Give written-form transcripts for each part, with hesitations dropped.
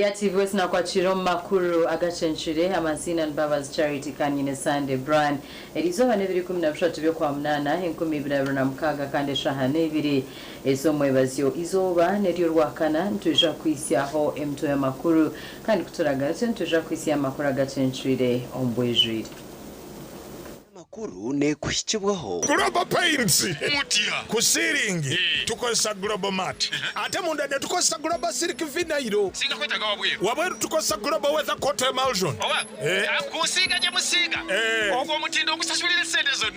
Ori aha TV West nakwakira omu makuru agacencire, amaziina ni Mbabazi Charity kandi nyine Sunday Brian. Eriizooba n'ebiro 13 by'Okwamunaana, 2026 kandi eshaaha n'eibiri ez'omwebazyo. Eizooba n'ery'Orwakana, nitwija kukuhitsyaho emitwe y'amakuru kandi ku turagarukye nitwija kukuhitsyaho amakuru agacencwire omu bwijwire. Amakuru neekuhikibwaho. Global Paints, Ku siiringi tukozesa Global Mat ate munda netukozesa Global Silk Vinyl. Wabweru tukozesa Global Weather Coat Emulsion.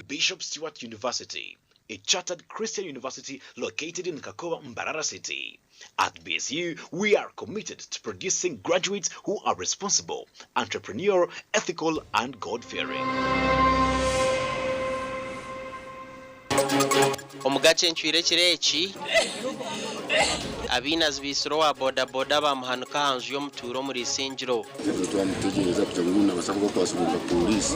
Bishop Stuart University, a chartered Christian university located in Kakoba, Mbarara City. At BSU, we are committed to producing graduates who are responsible, entrepreneurial, ethical and God-fearing. Omugace encwire ekiro eki, abainazi baitsire owa boda boda bamuhanika aha nju y'omutuura omuri Isingiro. Twamutegyereza kugira ngu nabaasa kuba akwatsirwe nka pooriisi.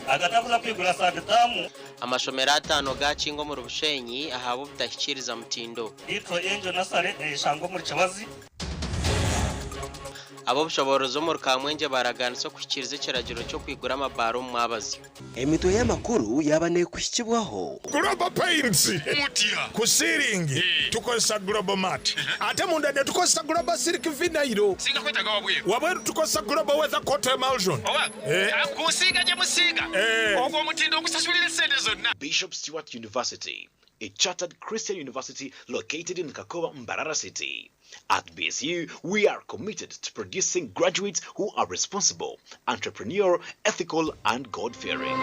Agatakuza kwigura saditaamu. Amashomero ataano gaakinga omuri Bushenyi ahabw'obutahikiiriza mutindo. Little Angel Nursery neyeshangwa omuri Kibazi. Ab'obushoboorozi omuri Kamwengye baaragaanisa okuhikiiriza ekiragiro ky'okwigura amabaara omu mwabazyo. Emitwe y'amakuru yaaba neekuhikibwaho. Global Paints, Ku siiringi tukozesa Global Mat ate munda netukozesa Global Silk Vinyl. Wabweru tukozesa Global Weather Coat Emulsion. Bishop Stuart University, a chartered Christian university located in Kakoba, Mbarara City. At BSU, we are committed to producing graduates who are responsible, entrepreneurial, ethical and God-fearing.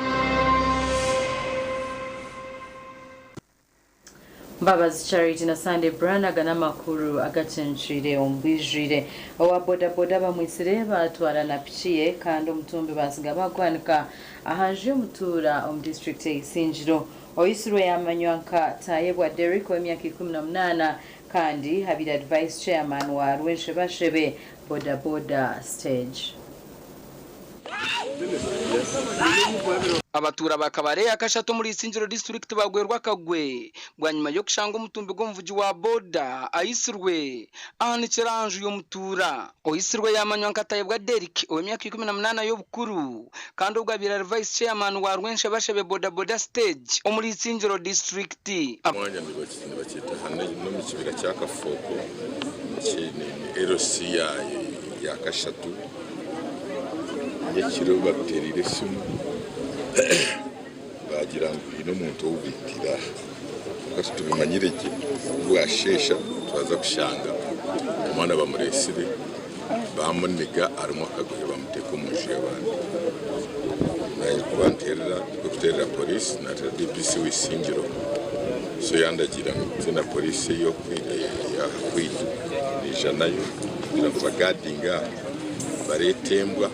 Mbabazi Charity na Sunday Brian aga n'amakuru agacencwire omu bwijwire. Owa boda boda bamwitsire baatwara na piki ye kandi omutumbi baatsiga baagwanika aha nju y'omutuura omu disiturikiti ya Isingiro. Oitsirwe yaamanywa nka Tayebwa Derrick ow'emyaka 18 kandi abaire ari Vice Chairman wa Rwenshebashebe Boda Boda Stage. Abatuura ba Kabale eyakashatu omuri Isingiro disiturikiti bagwerwa akagwe bwanyima y'okushanga omutumbi gw'omuvugi wa boda aitsirwe ahanikire aha nju y'omutuura. Oitsirwe yaamanywa nka Tayebwa Derrick ow'emyaka 18 y'obukuru kandi obwo abaire ari Vice Chairman wa Rwenshebashebe Boda Boda Stage omuri Isingiro disiturikiti. Omwanya nibakyeta hanu n'omu kibira kya Kafooko ni LC ya kashatu. Nyekiro batuteereire esimu baagira ngu haine omuntu ou baitire aha. Kwonka titubimanyire gye, ku bwasheesha twaza kushanga omwana bamureetsire baamuniga harimu akagoye baamuteeka omu nju y'abandi. Naanye ku banteerera nikwo kuteerera poriisi naateera DPC w'eisingiro so yandagiira ngu nze na poriisi ey'aha kweitu naija nayo kugira ngu bagaadinge aha. Bareete embwa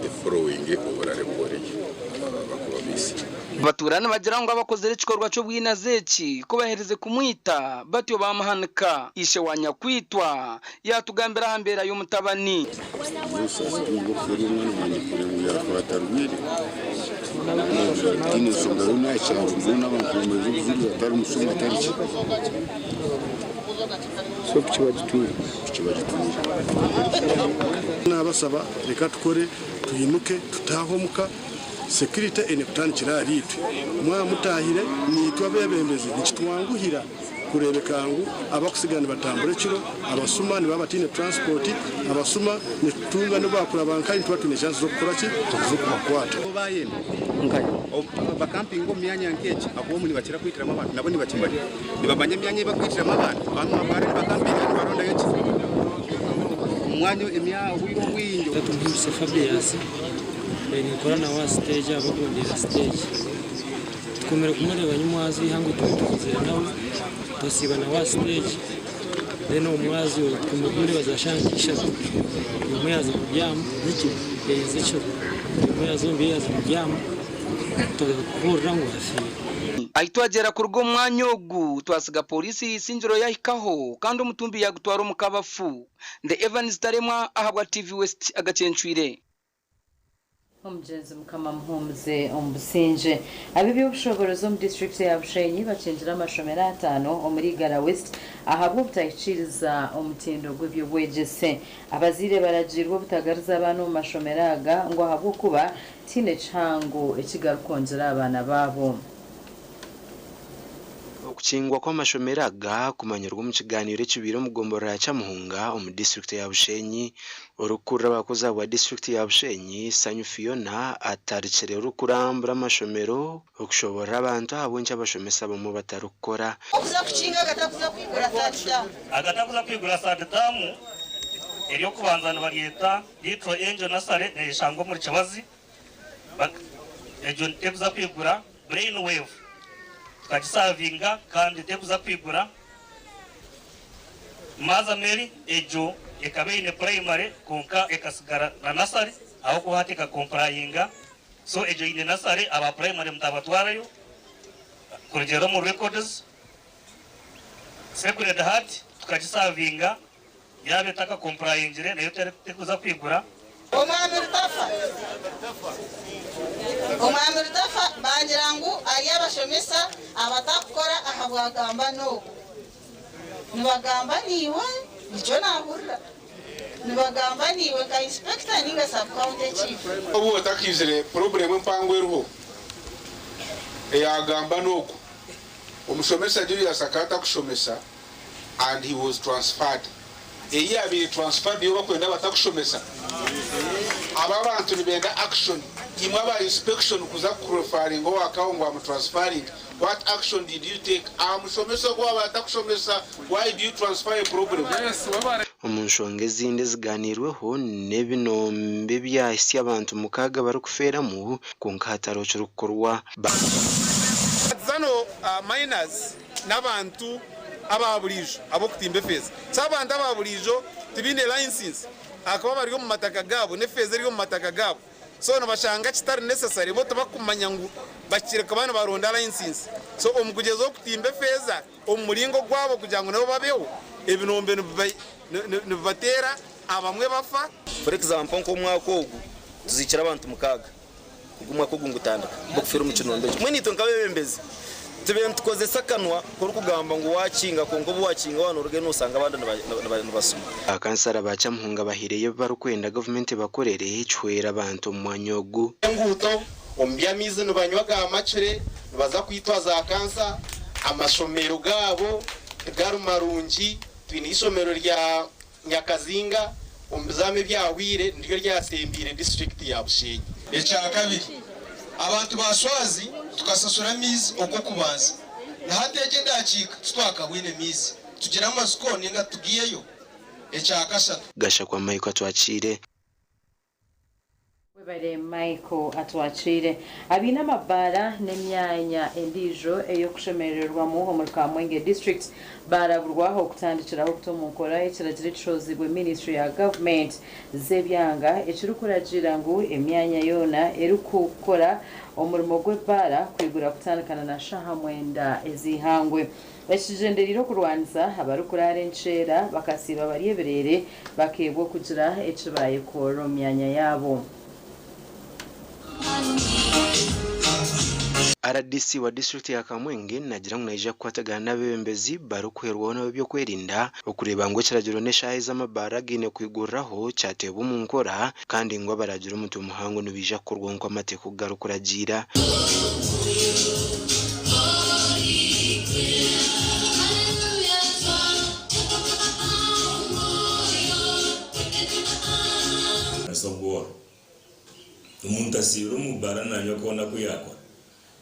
eforowinge oburare bw'oriya abakuba baitsire. Abatuura nibagira ngu abakozire ekikorwa ky'obwinazi eki ku baherize kumwita batyo bamuhanika. Ishe wa nyakwitwa yaatugambira aha mbeera y'omutabani. N'obusaasi bwingi bw'okufeerwa omwana wangye kureeba ngu yaafa atarwaire. Tihaine nshonga yoona aha kyaro mbwenu abantu bamureze obujurire atari mushuma atari ki. So piki bagitwire? Piki bagitwire. Nabasaba reka tukore twimuke tutaahe omuka, security eine kutandikira ahari itwe. Mwaba mutaahire naitwe abebembezi nikitwanguhira kureebeka ngu abakusigara nibatambura ekiro, abasuma nibaba bataine transport, abasuma nitutunga n'obu baakuraba nkahi nituba twine chance z'okukora ki? Z'okubakwata. Bakampinga omu myanya nk'egi ahakuba omu nibakira kwitiramu abantu nabo nibakimanya. Nibamanya emyanya ei bakwitiramu abantu, bamwe bakaba nibakampinga nibarondayo ki omwanya obwire obwingi. Tumuhimbise Fabius, mbaire ninkora nawe aha siteegi aha bakurondera siteegi. Tukomire kumureeba nyimwazi eihangwe twaba tuvuzire nawe, twasiiba nawe aha siteegi, then omu mwazyo tukomire kumureeba za shaaha nka ishatu, buri omwe yaaza kubyama, z'ekiro, buri omwe yaaza omu bye yaaza kubyama, twaza kuhurira ngu afiire. Ahi twagyera kuruga omu mwanya ogu, twasiga pooriisi y'eisingiro yahikaho kandi omutumbi yaagutwara omu kabafu. Ndi Evans Taremwa ahabwa TV West agacencwire. Omugyenzi Mukama amuhuumuze omu busingye. Ab'eby'obushoboorozi omu disiturikiti ya Bushenyi bakingire amashomero ataano omuri Igara West ahabw'obutahikiiriza omutindo gw'eby'obwegyese. Abazaire baragiirwe obutagaruza abaana omu mashomero aga ngu ahabw'okuba tihaine kihango eki garikwongyera aha baana baabo. Okukingwa kw'amashomero aga kumanyirwe omu kigaaniiro ekibaire omu gomborora ya Kyamuhunga omu disiturikiti ya Bushenyi. Orikukurira abakozi ahabwa disiturikiti ya Bushenyi, Sanyu Fiona atarikire orikurambura amashomero okushoborora abantu ahabw'enki abashomesa abamwe batarikukora. Okuza kukinga agatakuza kwigura third term. Agatakuza kwigura third term ery'okubanza nibaryeta Little Angel Nursery neyeshangwa omuri Kibazi. Egyo tekuza kwigura brain wave tukagisavinga kandi tekuza kwigura Mother Mary egyo ekaba eine primary kwonka ekasigara na nursery ahabw'okuba hati ekakomprayinga so egyo eine nursery aba primary mutabatwarayo kurugiirira omu records Sacred Heart tukagisavinga Yaaba etakakomprayingire nayo terikuza kwigura. Omwami Rutafa Omwami Rutafa bangira ngu ari abashomesa abatakukora ahabwa gamba n'ogu. Nibagamba niiwe nikyo nahurira. Nibagamba niiwe nka inspector ninga sub county chief. Obu otakaizire purobulemu empango eriho eya gamba n'ogu. Omushomesa Julius akaba atakushomesa and he was transferred. Eyi yabaire transferred yo bakwenda batakushomesa? Aba abantu nibenda action. Imwe aba inspection kuza kureferringa owa kawo ngu amu transferringe, what action did you take? Aha mushomesa ogu owaba atakushomesa, why do you transfer a problem? Omu nshonga ezindi ezigaaniirweho n'ebinombe ebyahitsya abantu mukaaga barikufeeramu kwonka hatariho kirikukorwa. Artisanal miners n'abantu aba buriijo ab'okutimba efeeza. So abantu aba buriijo tibaine license ahakuba bari omu mataka gaabo n'efeeza eri omu mataka gaabo. So nibashanga kitari necessary bo tibakumanya ngu bahikire kuba nibaronda license. So omu kugyezaho kutimba efeeza omu muringo gwabo kugira ngu nabo babeho, ebinombe nibibateera abamwe bafa. For example nk'omwaka ogu tuziikire abantu mukaaga. Ogu omwaka ogu nigutandika b'okufeera omu kinombe ekyo. Mbwenu itwe nk'abeebembezi tube nitukozesa akanwa k'orikugamba ngu waakinga kwonka obu waakinga waaba noorugayo noosanga abandi nibasuma. Bakansara ba Kyamuhunga bahaireyo ebi barikwenda gavumenti ebakorere kihwere abantu omu mwanya ogu. Enguuto, omu by'amaizi nibanywa ga makire, nibaza kwitwa za kansa, amashomero gaabo tigari marungi, twine eishomero rya Nyakazinga omu bizamu ebyahweire niryo ryasembiire disiturikiti ya Bushenyi. Ekyakabiri, abantu ba Swazi tukasasura amaizi ogw'okubanza na hati egi edaakiika titwakabwine maizi. Tugire amatsiko nainga tugiheyo? Ekyakashatu. Gashakwa Michael Atwakiire. Webare Michael Atwakiire. Abaine amabaara n'emyanya endiijo ey'okushemerererwamu omuri Kamwenge District baaraburwa okutandikiraho kuta omu nkora ekiragiro ekishohoziibwe minisiture ya gavumenti z'ebyanga ekirikuragiira ngu emyanya yoona erikukora omurimo gw'ebaara kwigura kutandikana na shaaha mwenda ez'eihangwe. Ekigyendereire okurwanisa abarikuraara enkyeera bakasiiba bari ebireere bakeebwa okugira eki baayekorera omu myanya yaabo. Rdc wa disiturikiti ya Kamwenge naagira ngu naija kukwatagana n'abeebembezi barikuhwerwaho n'ab'eby'okwerinda okureeba ngu ekiragiro n'eshaaha ezi amabaara gaine kwiguriraho kyateebwa omu nkora kandi ngu abaraagire omutwe muhango nibaija kukorwaho nk'oku amateeka oku garikuragiira. Obworo. Omuntu asiibire omu baara nanywa koona aku yaakora.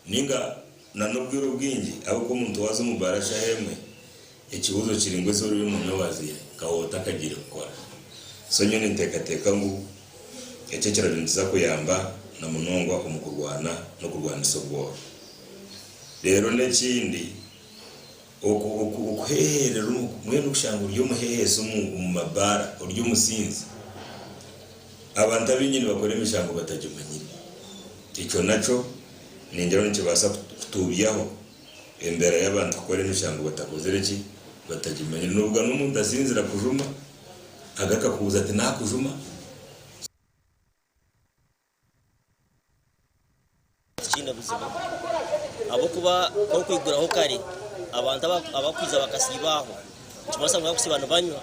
Ninga na n'obwire obwingi ahabw'okuba omuntu waaza omu baara shaaha emwe, ekibuuzo kiri ngu esi oriyo noonywa waaziiha? Nka waaba otakagiire kukora. So nyowe ninteekateeka ngu eki ekiragiro nikiza kuyamba na munonga omu kurwana n'okurwanisa obworo. Reero n'ekindi, okuheeherera mbwenu kushanga ori omuheehesi omu mabaara, ori omusinzi, abantu abaingi nibakora emishango batagimanyire. Ekyo nakyo ningira ngu nikibaasa kutuubyaho embeera y'abantu kukora emishango batakozire ki? Batagimanyire. Nobuga n'omuntu asinzire akujuma, agaruka akubuuza ati naakujuma? Tikiine buzibu ahabw'okuba ku orikwiguraho kare abantu abakwija bakasiiba aho nikimanyisa ngu bakusiiba nibanywa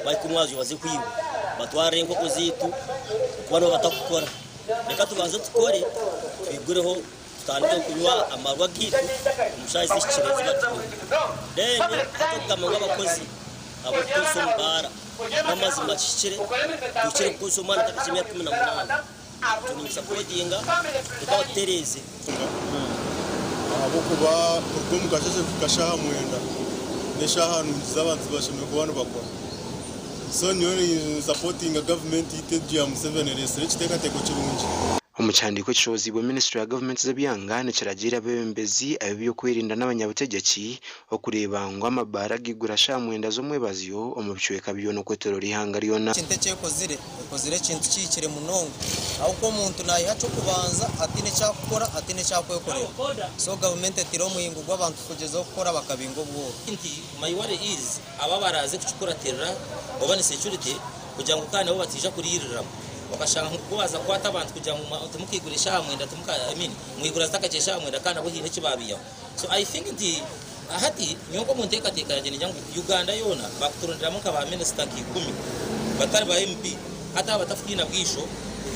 bahika omwazyo baze kwiba batware enkoko zaitu kuba nibo batakukora. Reka tubanze tukore twigureho tutandike kunywa amarwa gaitu omu shaaha ezihikire ezi batuhaire. Then hati okugamba ngu abakozi abarikukozesa omu baara n'amazima kihikire tuhikire kukozesa omwana atakahikize emyaka 18. Ekyo ninkisapotinga reka batutereeze. Ahabw'okuba kuruga omu kasheeshe kuhika shaaha mwenda n'eshaaha nungi z'abantu bashemereire kuba nibakora. So nyowe ninsapotinga gavumenti yaitu egi ya Museveni ereetsire ekiteekateeko kirungi. Omu kihandiiko ekishohoziibwe minisiture ya gavumenti z'ebyanga nikiragiira abeebembezi ab'ebyokwerinda n'abanyabutegyeki okureeba ngu amabaara gaigura shaaha mwenda z'omwebazyo omu bicweka byona okwetoroora eihanga ryona. Ekintu eki ekozire, ekozire ekintu kihikire munonga ahabw'okuba omuntu naiha ky'okubanza ataine eki arikukora ataine eki arikwekorera. So gavumenti etaire omuhingo gw'abantu kugyezaho kukora bakabinga obworo. Nti my worry is abo abaraaze kukikuratirira oba ni security kugira ngu kandi nabo bataija kuriiririramu okashanga ngu ku baaza kukwata abantu kugira ngu timukaigura eshaaha mwenda timuka I mean mwigura zitakakye eshaaha mwenda kandi nabo haine eki baabiihaho so I think nti hati nyowe nk'omu nteekateeka yangye ningira ngu Uganda yoona baakuturonderamu nka ba minisita nka ikumi batari ba MP hati aba batakutiina bwisho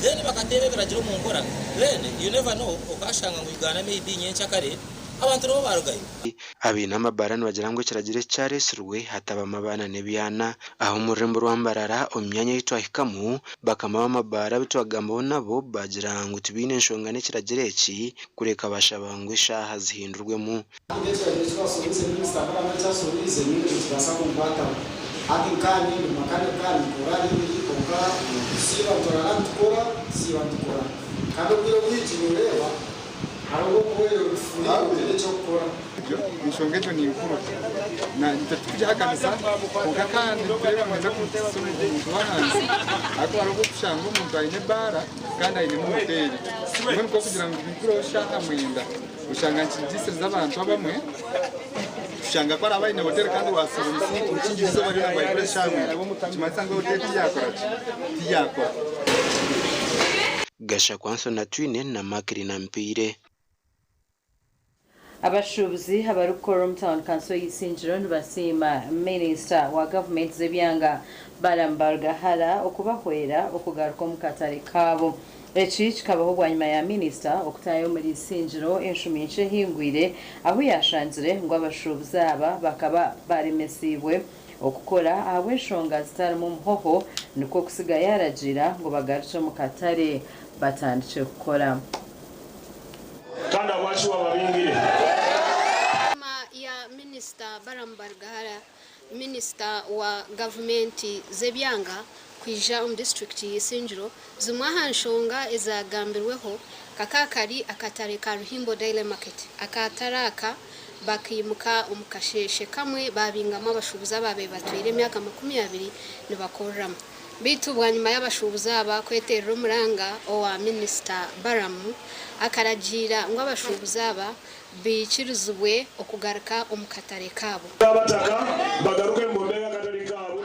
then bakateera ebiragiro omu nkora then you never know okashanga ngu Uganda maybe nyenkyakare abantu nibo baarugayo. Abaine amabaara nibagira ngu ekiragiro eki kyareetsirwe hatabamu abaana n'ebyana. Aha omu rurembo rwa Mbarara omu myanya ei twahikamu, bakama b'amabaara abu twagambaho nabo baagira ngu tibaine nshonga n'ekiragiro eki kureka bashaba ngu eshaaha zihindurwemu. Hati ekiragiro eki basohoize, minisita Balaam eki asohoize, nyowe nikibaasa kunkwataho. Hati nkaanye ndi makanika, ninkora ibiri kwonka tusiiba niturara nitukora, tusiiba nitukora. Kandi obwire obwingi nooreeba hariho obu okuhwera otufuire otaine eky'okukora. Enshonga egyo ni nkuru titukugihakanisa kwonka kandi nitureeba ngu neeza kuhitsya omuntu w'ahansi ahakuba hariho obu orikushanga omuntu aine ebaara kandi ainemu hoteeri mbwenu nikwo kugira ngu bigureho shaaha mwenda oshanga nikihigisiriza abantu abamwe kushanga ku araabe aine hoteeri kandi waasiiba omukingi izooba ryona ngu aigure eshaaha mwenda nikimanyisa ngu hoteeri tiyakora ki tiyakora. Gashakwa Anthony Atwine na Mackline Ampiire. Abashuubuzi abarikukorera omu tauni kanso y'Isingiro nibasiima minisita wa gavumenti z'ebyanga Balaam Barugahara okubahwera okugaruka omu katare kaabo. Eki kikabaho bwanyima ya minisita okutaaha omuri Isingiro enshumi nkye ehingwire ahu yashangire ngu abashuubuzi aba bakaba baremesiibwe okukora ahabw'enshonga zitarimu muhoho nikwo kusiga yaragiira ngu bagarukye omu katare batandikye kukora. Kandi ahabwaki wababingire? ya minisita Balaam Barugahara, minisita wa gavumenti z'ebyanga kwija omu disiturikiti y'Isingiro, zimwe aha nshonga ezagambirweho kakaba kari akatare ka Ruhimbo Daily Market. Akatare aka bakaimuka omu kasheeshe kamwe babingamu abashuubuzi ababaire batwire emyaka 20 nibakoreramu. Beitu bwanyima y'abashuubuzi aba kweterera omuranga owa minisita Balaam, akaragiira ngu abashuubuzi aba bikirizibwe okugaruka omu katare kaabo. Abataka bagaruke mubombeke akatare kaabo.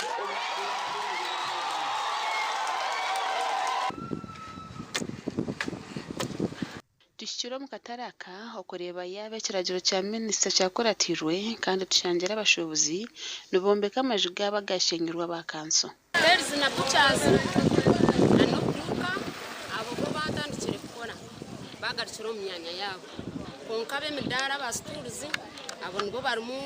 Tuhikire omu katare aka okureeba yaaba ekiragiro kya minisita kyakuratirwe kandi tushangire abashuubuzi nibombeka amaju gaabo agashenyirwe aba kanso. Hotels na butchers n'obuduuka abo bo batandikire kukora bagarukire omu myanya yaabo kwonka ab'emidaara aba stools abo nibo barimu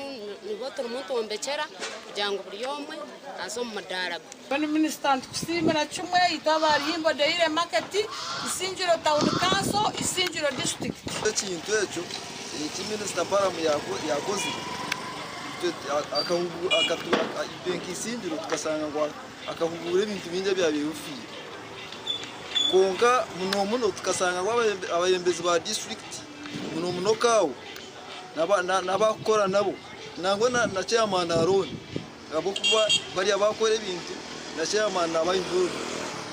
nibo turimu twombekyera kugira ngu buri omwe aze omu mudaara gwe. Bani minisita nitukusiimira kimwe itwe aba Ruhimbo Daily Market, Isingiro Town Council, Isingiro District. Ekintu ekyo eki minisita Balaam yakozire itwe nka Isingiro tukashanga ngu akahubuura ebintu bingi ebyabaire bifiire kwonka muno muno tukashanga ngu abayembezi ba disiturikiti muno muno kaawo n'abakukora nabo nangwa na chairman Aaron ahabw'okuba bariya bakora ebintu na chairman naba involved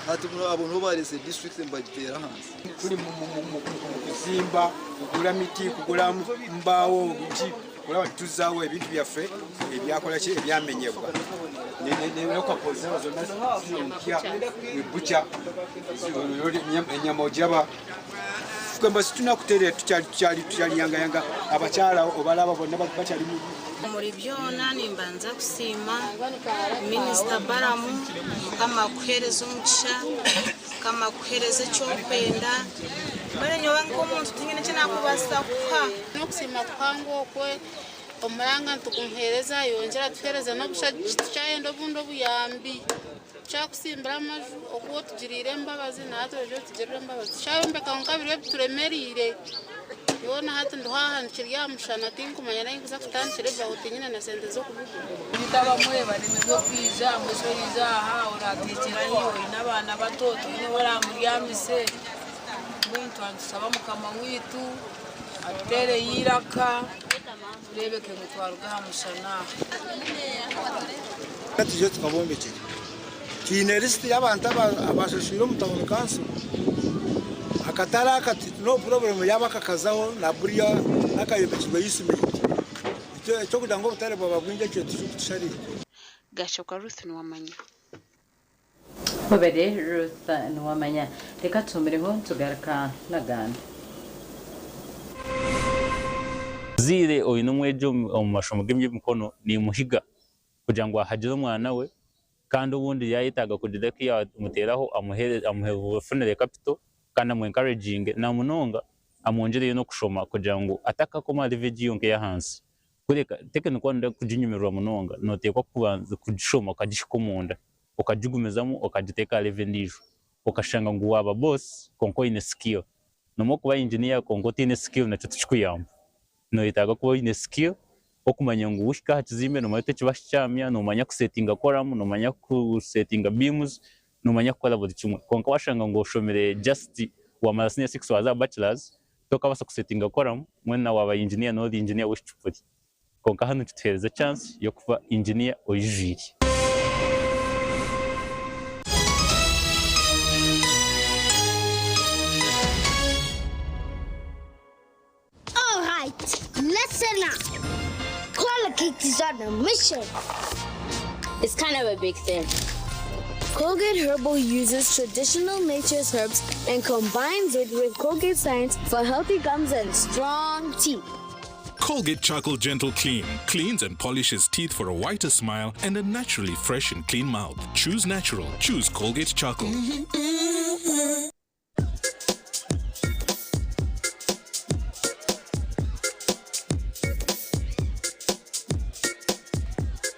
hati abo nibo bareese disiturikiti nibagiteera ahansi. Tuli mu kuzimba, kugula miti, kugula mbaawo, biki, kulaba tuzaawo ebintu byaffe ebyakola ki ebyamenyebwa nelokapo zino zonna zino mpya, bukya enyama ogiraba. Kugamba situnakutereera tukyali tukyali tukyali yangayanga abakyala obalaba bonna bakyali mu Omuri byona nimbanza kusiima minisita Balaam Mukama akuheereze omugisha, Mukama akuheereze eki orikwenda. Mbwenu nyowe nk'omuntu tinyine eki naakubaasa kukuha. N'okusiima kuhango okwe omuranga nitugumuheereza ayongyere atuheereze n'obushagiki tukyayenda obundi obuyambi. Tukyakusimbira amaju oku otugiriire embabazi naitwe oije otugirire embabazi. Tukyayombeka kwonka biri ebituremereire. Nyowe na hati ndiho aha nkiri aha mushana tinkumanya n'ahi nkuza kutandikira ebibaho tinyine na sente z'okubigura. Beitu abamwe baremirwe kwija mbwenu oriija aha orateekyera hi oine abaana bato toine ou oraamuryamise mbwenu twaba nitusaba mukama waitu atuteereyo eiraka tureebeke ngu twaruga aha mushana aha. Twije tukabombekyere. Twine lisiti y'abantu abashashwire omu tawuni kanso. Akatare aka no purobulemu yaaba akakazaho na buriya n'akayombekirwe isimenti. Eky'okugira ngu obutare bwaba bwingi ekyo tikikutushariire. Gashakwa Ruth Niwamanya. Hobere Ruth Niwamanya. Reka tuhumireho nitugaruka n'agandi. Omuzaire oine omwegi omu mashomo g'eby'emikono nimuhiga kugira ngu ahagire omwana we kandi obundi yaayetaaga kugira eki yaamuteeraho amufunire capital kandi amu encouraginge na munonga amwongyereyo n'okushoma kugira ngu atakakoma ahari level egi nk'ey'ahansi. Kureka technical waaba kuginyumirwa munonga nooteekwa kubanza kugishoma okagihika omunda okagigumizamu okagiteeka aha level endiijo okashanga ngu waaba boss kwonka oine skill. Noomanya okuba engineer kwonka otaine skill nakyo tikikuyamba. Noyetaaga kuba oine skill okumanya ngu wahika aha kizimbe nomanya oti eki bakikyamya, nomanya kusetinga column, nomanya kusetinga beams, nomanya kukora buri kimwe. Kwonka washanga ngu oshomire just wamara senior six waza aha bachelors, tokabaasa kusetinga column, mbwenu na waba engineer noba ori engineer w'ekicupuri. Kwonka hanu kituheereza chance y'okuba engineer oijwire. All right, listen up. Colgate is on a mission. It's kind of a big thing. Colgate Herbal uses traditional nature's herbs and combines it with Colgate science for healthy gums and strong teeth. Colgate Charcoal Gentle Clean cleans and polishes teeth for a whiter smile and a naturally fresh and clean mouth. Choose natural. Choose Colgate Charcoal.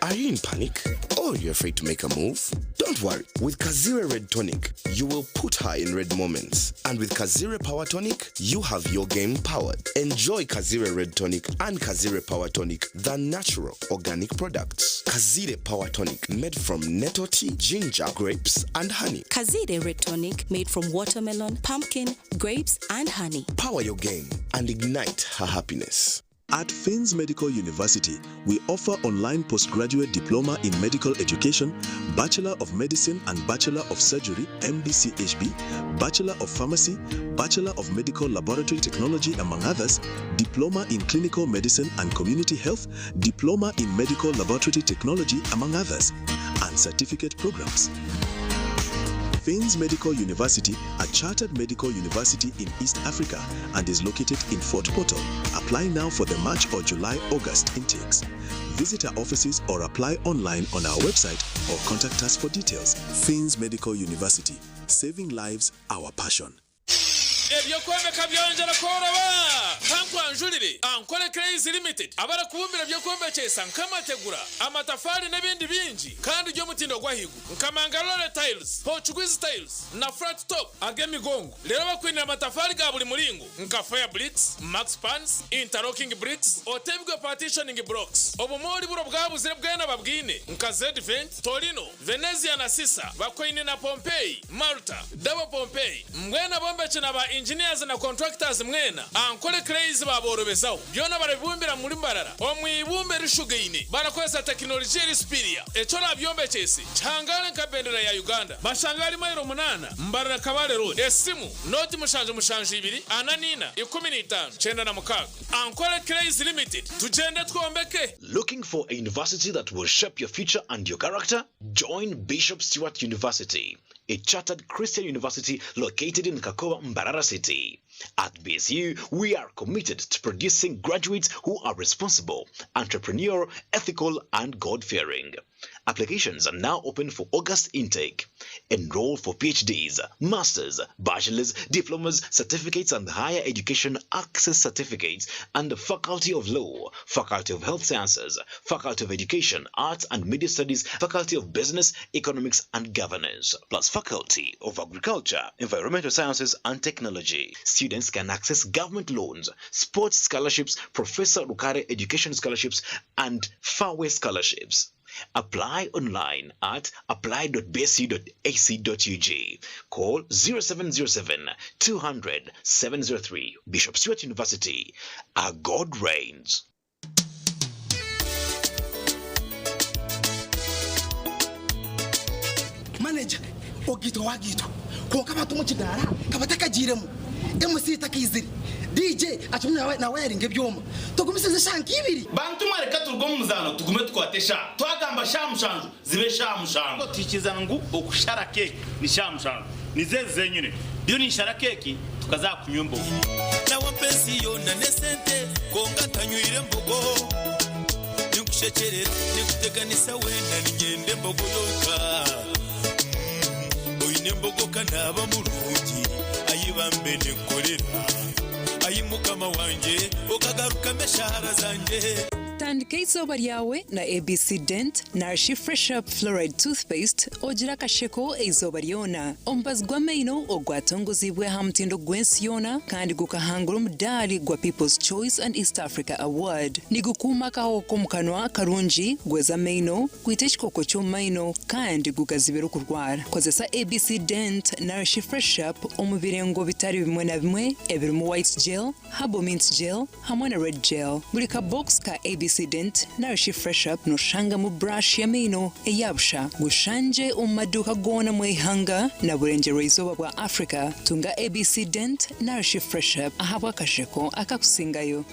Are you in panic? Or you're afraid to make a move? Don't worry. With Kazire Red Tonic, you will put her in red moments. And with Kazire Power Tonic, you have your game powered. Enjoy Kazire Red Tonic and Kazire Power Tonic, the natural organic products. Kazire Power Tonic, made from nettle tea, ginger, grapes, and honey. Kazire Red Tonic, made from watermelon, pumpkin, grapes, and honey. Power your game and ignite her happiness. At Finns Medical University, we offer online postgraduate diploma in medical education, Bachelor of Medicine and Bachelor of Surgery, MBCHB, Bachelor of Pharmacy, Bachelor of Medical Laboratory Technology, among others, Diploma in Clinical Medicine and Community Health, Diploma in Medical Laboratory Technology, among others, and certificate programs. Finns Medical University, a chartered medical university in East Africa and is located in Fort Portal. Apply now for the March or July August intakes. Visit our offices or apply online on our website or contact us for details. Finns Medical University, saving lives, our passion. Eby'okwombeka byongyera kworoba! Kankwanjurire Ankole Clays Limited abarikubumbira eby'okwombekyesa nk'amategura, amatafaari n'ebindi bingi kandi by'omutindo gw'ahaiguru nka Mangalore Tiles, Portuguese Tiles na Flat Top ag'emigongo. Reero bakwinire amatafaari ga buri muringo nka Fire Bricks, Max Pans, Interlocking Bricks, Otebwe Partitioning Blocks. Obumoori buri obwabuzire bwena babwine nka Zedvent, Torino, Venezia na Sisa bakwaine na Pompeii, Malta, Double Pompeii. Mbwenu abombeki na ba engineers na contractors mwena, Ankole Clays baaborobezaho. Byona barabibumbira muri Mbarara omu ibumba erishugaine barakozesa tekinologiya eri superior. Eki orabyombekyese kihangaare nka bendera ya Uganda. Bashange ahari mailo munaana, Mbarara Kabale Road. Esimu, nooti 772 44 15 96. Ankole Clays Limited, tugyende twombeke! Looking for a university that will shape your future and your character? Join Bishop Stuart University, a chartered Christian university located in Kakoba, Mbarara City. At BSU, we are committed to producing graduates who are responsible, entrepreneurial, ethical, and God fearing. Applications are now open for August intake. Enroll for PhDs, Masters, Bachelors, Diplomas, Certificates, and Higher Education Access Certificates, and the Faculty of Law, Faculty of Health Sciences, Faculty of Education, Arts and Media Studies, Faculty of Business, Economics and Governance, plus Faculty of Agriculture, Environmental Sciences and Technology. Students can access government loans, sports scholarships, Professor Rukare Education Scholarships, and Fairway Scholarships. Apply online at apply.bsu.ac.ug. Call 0707 200 703. Bishop Stuart University. Our God reigns. Manager, Ogaitwa wagaitwa kwonka abantu omu kidaara kabatakagiiremu, MC takaizire, DJ akirimu nawayaringa ebyoma. Tugumisirize eshaaha nka ibiri. Bantu mwe reka turuge omu muzaano tugume tukwate eshaaha. Twagamba shaaha mushanju zibe shaaha mushanju. Tuhikirizana ngu okushara keeki ni shaaha mushanju. Nizo ezi zenyine. Ndiyo ninshara keeki tukaza aha kunywa embogo. Nawe ampa ensi yoona n'esente kwonka ntanywire mbogo. Ninkushekyerera, ninkuteganisa weena niinyenda embogo yonka. Oine embogo ka naaba murungi, ai bambe ninkukorera. Ai Mukama wangye, okagarukamu eshaara zangye. Tandika eizooba ryawe na ABC Dent narishi Fresh Up Fluoride Toothpaste ogire akasheko eizooba ryona. Omubazi gw'amaino ogwatongoziibwe aha mutindo gw'ensi yoona kandi gukahangura omudaari gwa People's Choice and East Africa Award. Nigukuuma akahoho k'omu kanwa karungi, gweza amaino, gwita ekikooko ky'omu maino kandi gugazibira okurwara. Kozesa ABC Dent narishi Fresh Up omu birengo bitari bimwe na bimwe ebirimu White Gel, Herbal Mint Gel hamwe na Red Gel. Buri ka box ka ABC Dent narishi Fresh Up noshangamu brush y'amaino eya busha. Gushangye omu maduuka goona omu ihanga na burengyerwa-izooba bwa Africa. Tunga ABC Dent narishi Fresh Up ahabw'akasheko akakusingayo.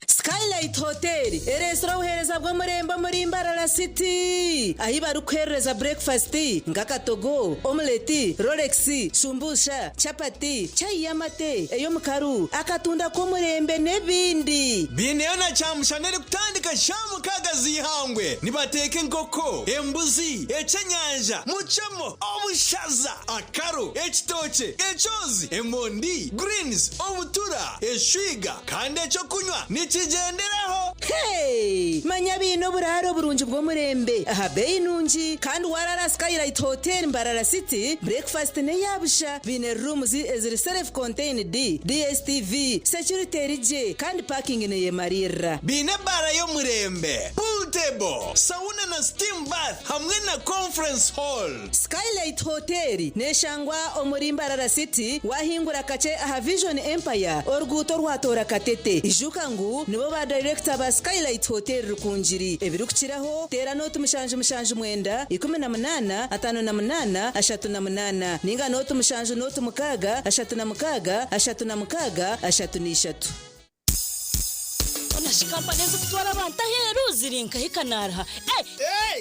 Skylight Hotel ereetsire obuheereza bw'omurembe omuri Mbarara City ahi barikuheerereza burekifasiti nk'akatogo, omuleti, rolex, shumbusha, chapati, chai y'amate, ey'omukaru, akatunda k'omurembe n'ebindi. Baineyo na kyamushana erikutandika shaaha mukaaga z'eihangwe. Nibateeka enkoko, embuzi, ekyenyanja, mucemo, obushaza, akaro, ekitookye, ekyozi, emondi, greens, obutura, eshwiga kandi eky'okunywa nikigyenderaho. Hey! Manya baine oburaaro burungi bw'omurembe aha beeyi nungi kandi waraara Skylight Hotel Mbarara City, breakfast n'eya busha. Baine rooms eziri self contained, DSTV, security eri gye kandi parking neyemariirira. Baine ebaara y'omurembe, pool table, sauna na steam bath hamwe na conference hall. Skylight Hotel neshangwa omuri Mbarara City wahingura kakye aha Vision Empire oruguuto orwatoora Katete. Ijuka ngu nibo ba dayirekita ba Skylight Hotel Rukungiri. Ebirikukiraho teera nooti 779 18 58 38 ninga nooti 7 nooti 6 36 36 33. Hoona shi kampani ezirikutwara abantu aheeru ziri nkahi kanaaruha?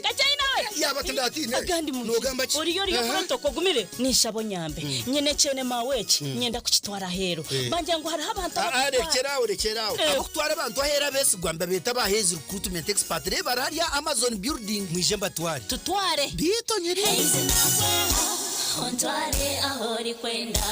Kakyayina we! Yaaba tindatiine. Agandi mu Noogamba ki? Oriyo oriyo Aha. protocol ogumire ninshaba onyambe. Nyine ekyene maawe eki nyenda kukitwara aheeru. Bangira ngu hariho abantu Ah, ah, abarikutwara. rekyera aho rekyera aho. Abokutwara abantu aheeru abeesigwa nibabeeta aba Hays Recruitment Expert. Reeba bari hariya Amazon Building. Mwije mbatware. Tutware. Biito nyiri. Ontware ahu orikwenda.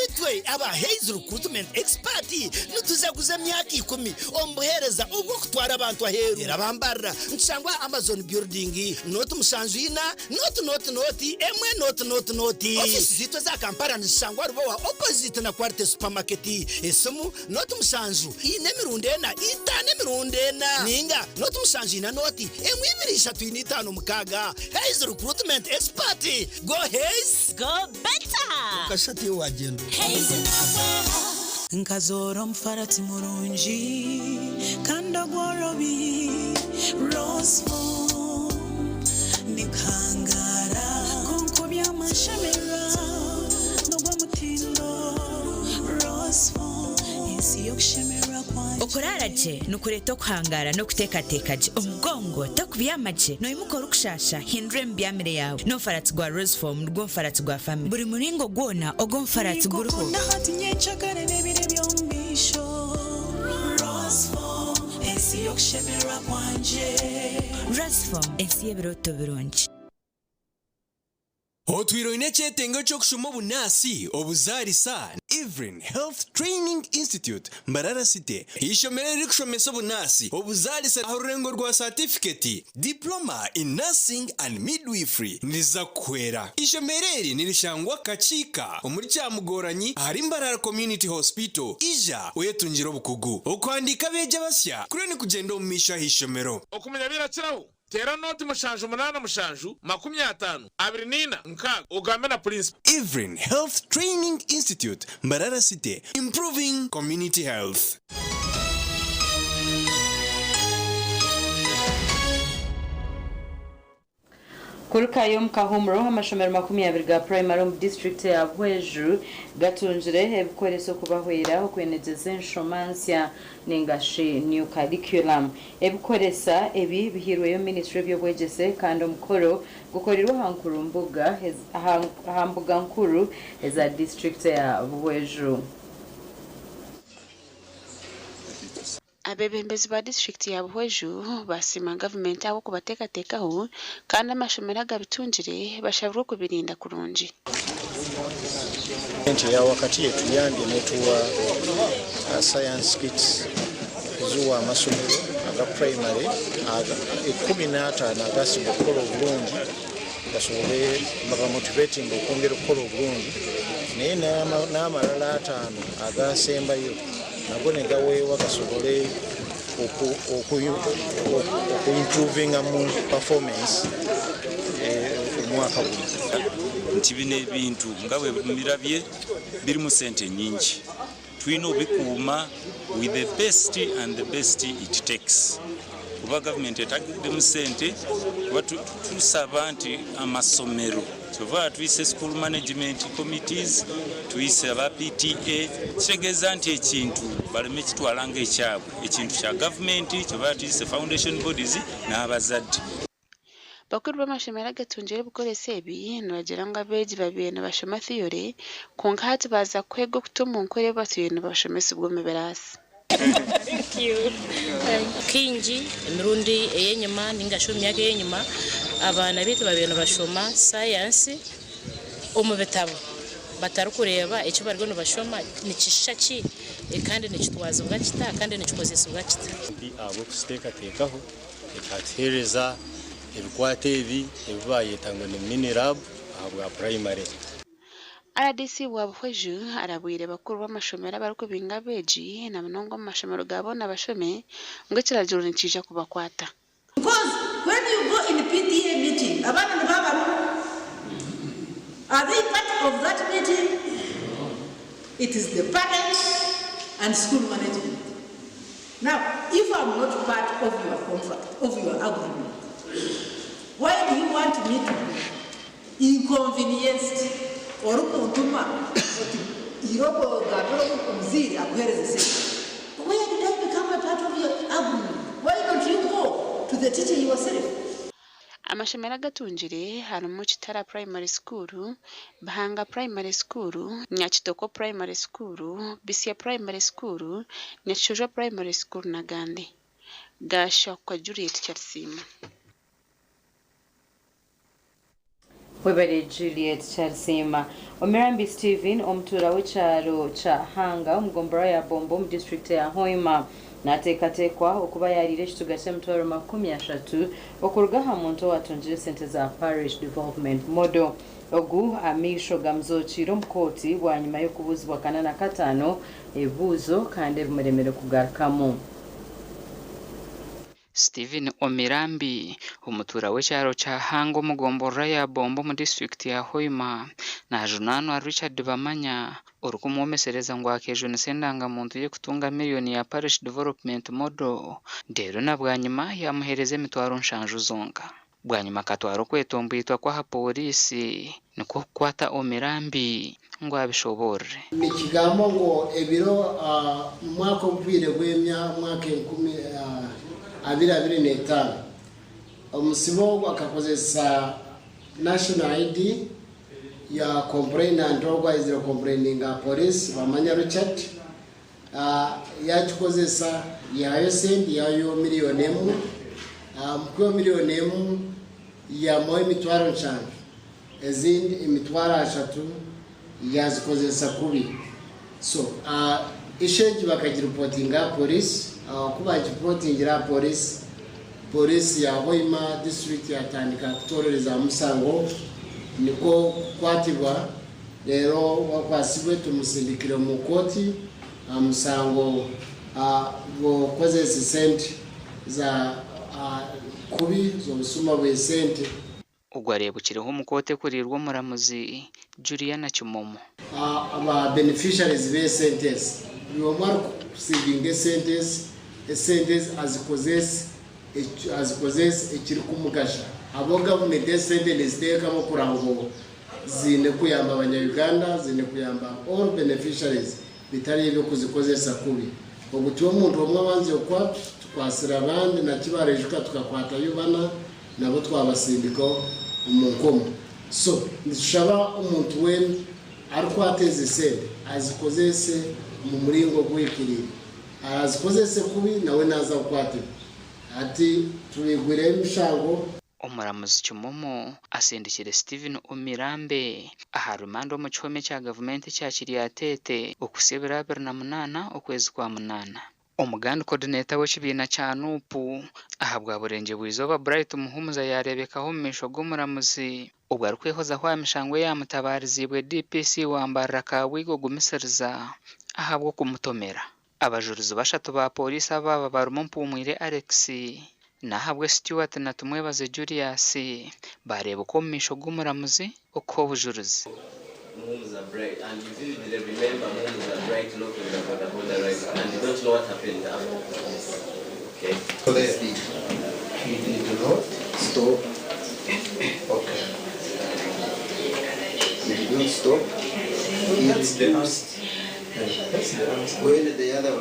Itwe aba Hays Recruitment Expert nitujaguza emyaka ikumi omu buheereza obw'okutwara abantu aheeru. Reero abambarira nitushangwa aha Amazon Building, nooti mushanju ina, nooti nooti nooti, emwe nooti nooti nooti. Ofiisi zaitu eza Kampala nizishangwa Rubowa opposite na Quality Supermarket. Esimu, nooti mushanju ina emirundi ena, itaano emirundi ena, ninga nooti mushanju ina nooti emwe ibiri ishatu ina itaano mukaaga. Hays Recruitment Expert, go Hays! Go better! Okashusha tiiwe waagyenda. Nkazoora omufarati murungi kandi ogworobi, Rose Foam niguhangaara kwonka obyama nshemererwa n'ogw'omutindo, Rose Foam ensi y'okushemererwa kwangye. Okuraara gye nikureeta okuhangaara n'okuteekateeka gye. Omugongo tokubyama gye, noimuka orikushaasha, hindura emibyamire yaawe. N'omufaratsi gwa Rosefoam nigwo mufaratsi gwa famire. Buri muringo gwona ogw'omufaratsi guriho. Ninkukunda hati nyencakare n'ebiro eby'omu maisho. Rosefoam, ensi y'okushemererwa kwangye. Rosefoam, ensi y'ebirooto birungi. Otwire oine ekyetengo ky'okushoma obunaasi, obuzaarisa? Evelyn Health Training Institute, Mbarara City, eishomero eririkushomesa obunaasi, obuzaarisa aha rurengo rwa saatifiketi, Diploma in Nursing and Midwifery, niriza kukuhwera. Eishomero eri nirishangwa Kakiika omuri Kyamugoranyi ahari Mbarara Community Hospital. Ija oyetungire obukugu. Okuhandiika abeegi abasya kuriyo nikugyenda omu maisho aha ishomero. Okumanya birakiraho, teera nooti 7 87 24 6 ogambe na purinsipo. Evelyn Health Training Institute, Mbarara City, improving community health. Kurukayo omu Kahumuro, amashomero 20 ga purayimare omu disiturikiti ya Buhweju gatungire ebikoreso kubahwera okwenegyeza enshoma nsya ninga shi new curriculum. Ebikoresa ebi bihairweyo minisiture y'eby'obwegyese kandi omukoro gukorirwe aha mbuga nkuru eza disiturikiti ya Buhweju. Abeebembezi ba disiturikiti ya Buhweju basiima gavumenti ahabw'okubateekateekaho kandi amashomero agabitungire bashabirwe okubirinda kurungi. Gavumenti eya wakati etuyambye netuwa science kits kuziwa amasomero aga primary 15 agasinga okukola obulungi gasobole babamotivating okwongera okukola obulungi, naye n'amalala 5 agasembayo nago ne gaweebwa gasobole okuimprovinga mu performance omwaka guno. Nti bino ebintu nga bwe mbirabye birimu sente nyingi, tulina obikuuma with the best and the best it takes, kuba gavumenti etaddemu sente, kuba tusaba nti amasomero, kyova tuyise school management committees, tuyise aba PTA, kitegeeza nti ekintu baleme kitwala nga ekyabwe, ekintu kya gavumenti, kyova tuyise foundation bodies n'abazadde. Bakuru b'amashomero agatungire ebikoreso ebi nibagira ngu abeegi babaire nibashoma theory, kwonka hati baaza kwega okuta omu nkora ebi batwire nibashomesibwa omu biraasi. Kaingi emirundi ey'enyima ninga shi omu myaka ey'enyima, abaana baitu babaire nibashoma sayansi omu bitabo batarikureeba eki bariyo nibashoma nikishusha ki, kandi nikitwazibwa kita, kandi nikikozesibwa kita. Ahabw'okukiteekateekaho ekatuheereza ebikwato ebi ebi bayeta ngu ni mini lab ahabwa primary. RDC wa Buhweju arabwire bakuru b'amashomero abarikubinga abeegi na munonga omu mashomero ga boona bashome ngu ekiragiro nikiija kubakwata. Because when you go in PTA meeting, abaana nibaba are they part of that meeting? It is the parents and school management. Now, if I'm not part of your contract, of your agreement, why do you want me to be inconvenienced? Orikuntuma oti iroko gambira omuzaire akuhereze sente. Where did I become a part of your agreement? Why don't you go to the teacher yourself? Amashomero agatungire harimu Kitara Primary School, Bihanga Primary School, Nyakitoko Primary School, Bisya Primary School, Nyakishojwa Primary School n'agandi. Gashakwa Juliet Kyarisiima. Webale Juliet Kyarisiima. Omirambi Steven, omutuura w'ekyaro kya Hanga omugombora ya Bombo omu disitulikiti ya Hoima, nateekateekwa okuba yariire ekituga ky'emitwaro 30 okuruga aha muntu owatungire esente za Parish Development Model. Ogu amaisho gamuzokiire omu kooti bwanyima y'okubuuzibwa kana na kataano ebibuuzo kandi ebimuremere kugarukamu. Stephen Omirambi, omutuura w'ekyaro kya Hanga omu gomborora ya Bombo omu disitulikiti ya Hoima, najunaanwa Richard Bamanya orikumwomesereza ngu akeejunisa endangamuntu ye kutunga miriyoni ya Parish Development Model reero na bwanyima yamuheereza emitwaro 7 zonka. Bwanyima akatwara okwetomboitwa kwe aha pooriisi nikwo kukwata Omirambi ngu abishoboorore. Nikigambwa ngu ebiro mu mwaka oguhweire gw'emyaka enkumi abiri abiri n'etaano, omusibe ogu akakozesa National ID ya complainant ogu aizire kukompureyininga aha pooriisi, Bamanya Richard, Yakikozesa yahayo sente yahayo miriyoni emwe, omu kwihaho miriyoni emwe yamuha emitwaro nshanju, ezindi emitwaro ashatu yazikozesa kubi. So issue egi bakagiripotinga aha police, ku bagiripotingire aha police, police ya Hoima district yatandika kutorereza aha musango ogu nikwo kukwatibwa. Reero owakwatsirwe tumusindikire omu kooti aha musango gw'okukozesa esente za kubi z'obusuma bw'esente. Ogu areebukireho omu kooti ekuriirwe omuramuzi Juliana Kimomo. Aba beneficiaries b'esente ezi, buri omwe arikusiivinga esente ezi, esente ezi azikozese azikozese ekirikumugasha. Ahabw'okuba gavumenti esente neziteekamu kureba ngu Ziine kuyamba abanya Uganda, ziine kuyamba all beneficiaries bitari eby'okuzikozesa kubi. Ogu ti omuntu omwe abanzire kukwatwa, tukwatsire abandi na kibarejuka tukakwatayo bana nabo twabasindika omu nkomo. So nitushaba omuntu weena arikwata ezi sente azikozese omu muringo oguhikiriire. Arazikozese kubi nawe naaza kukwatibwa. Hati tubigwireho emishango. Omuramuzi Kimomo asindikire Stephen Omirambe aha rumanda omu kihome kya gavumenti ekya Kiryatete okuhitsya ebiro 28 okwezi kwa munaana. Omugandi Coordinator w'ekibiina kya NUP ahabwa Burengyerwa-izooba Bright Muhumuza yaareebekaho omu maisho g'omuramuzi obwo arikwehozaho aha mishango eyamutabaariziibwe DPC wa Mbarara Kabwiga Ogumisiriza ahabw'okumutomera. Abajurizi bashatu ba pooriisi abaaba barimu Mpumwire Alex, Nahabwe Stuart na Tumwebaze Julius baareebeka omu maisho g'omuramuzi okuha obujurizi. Muhumuza Bright and you vividly remember Muhumuza Bright knocking the boda boda rider and you don't know what happened after? Yes. Okay. He did not stop. Okay. He did not stop. He refused. When the other,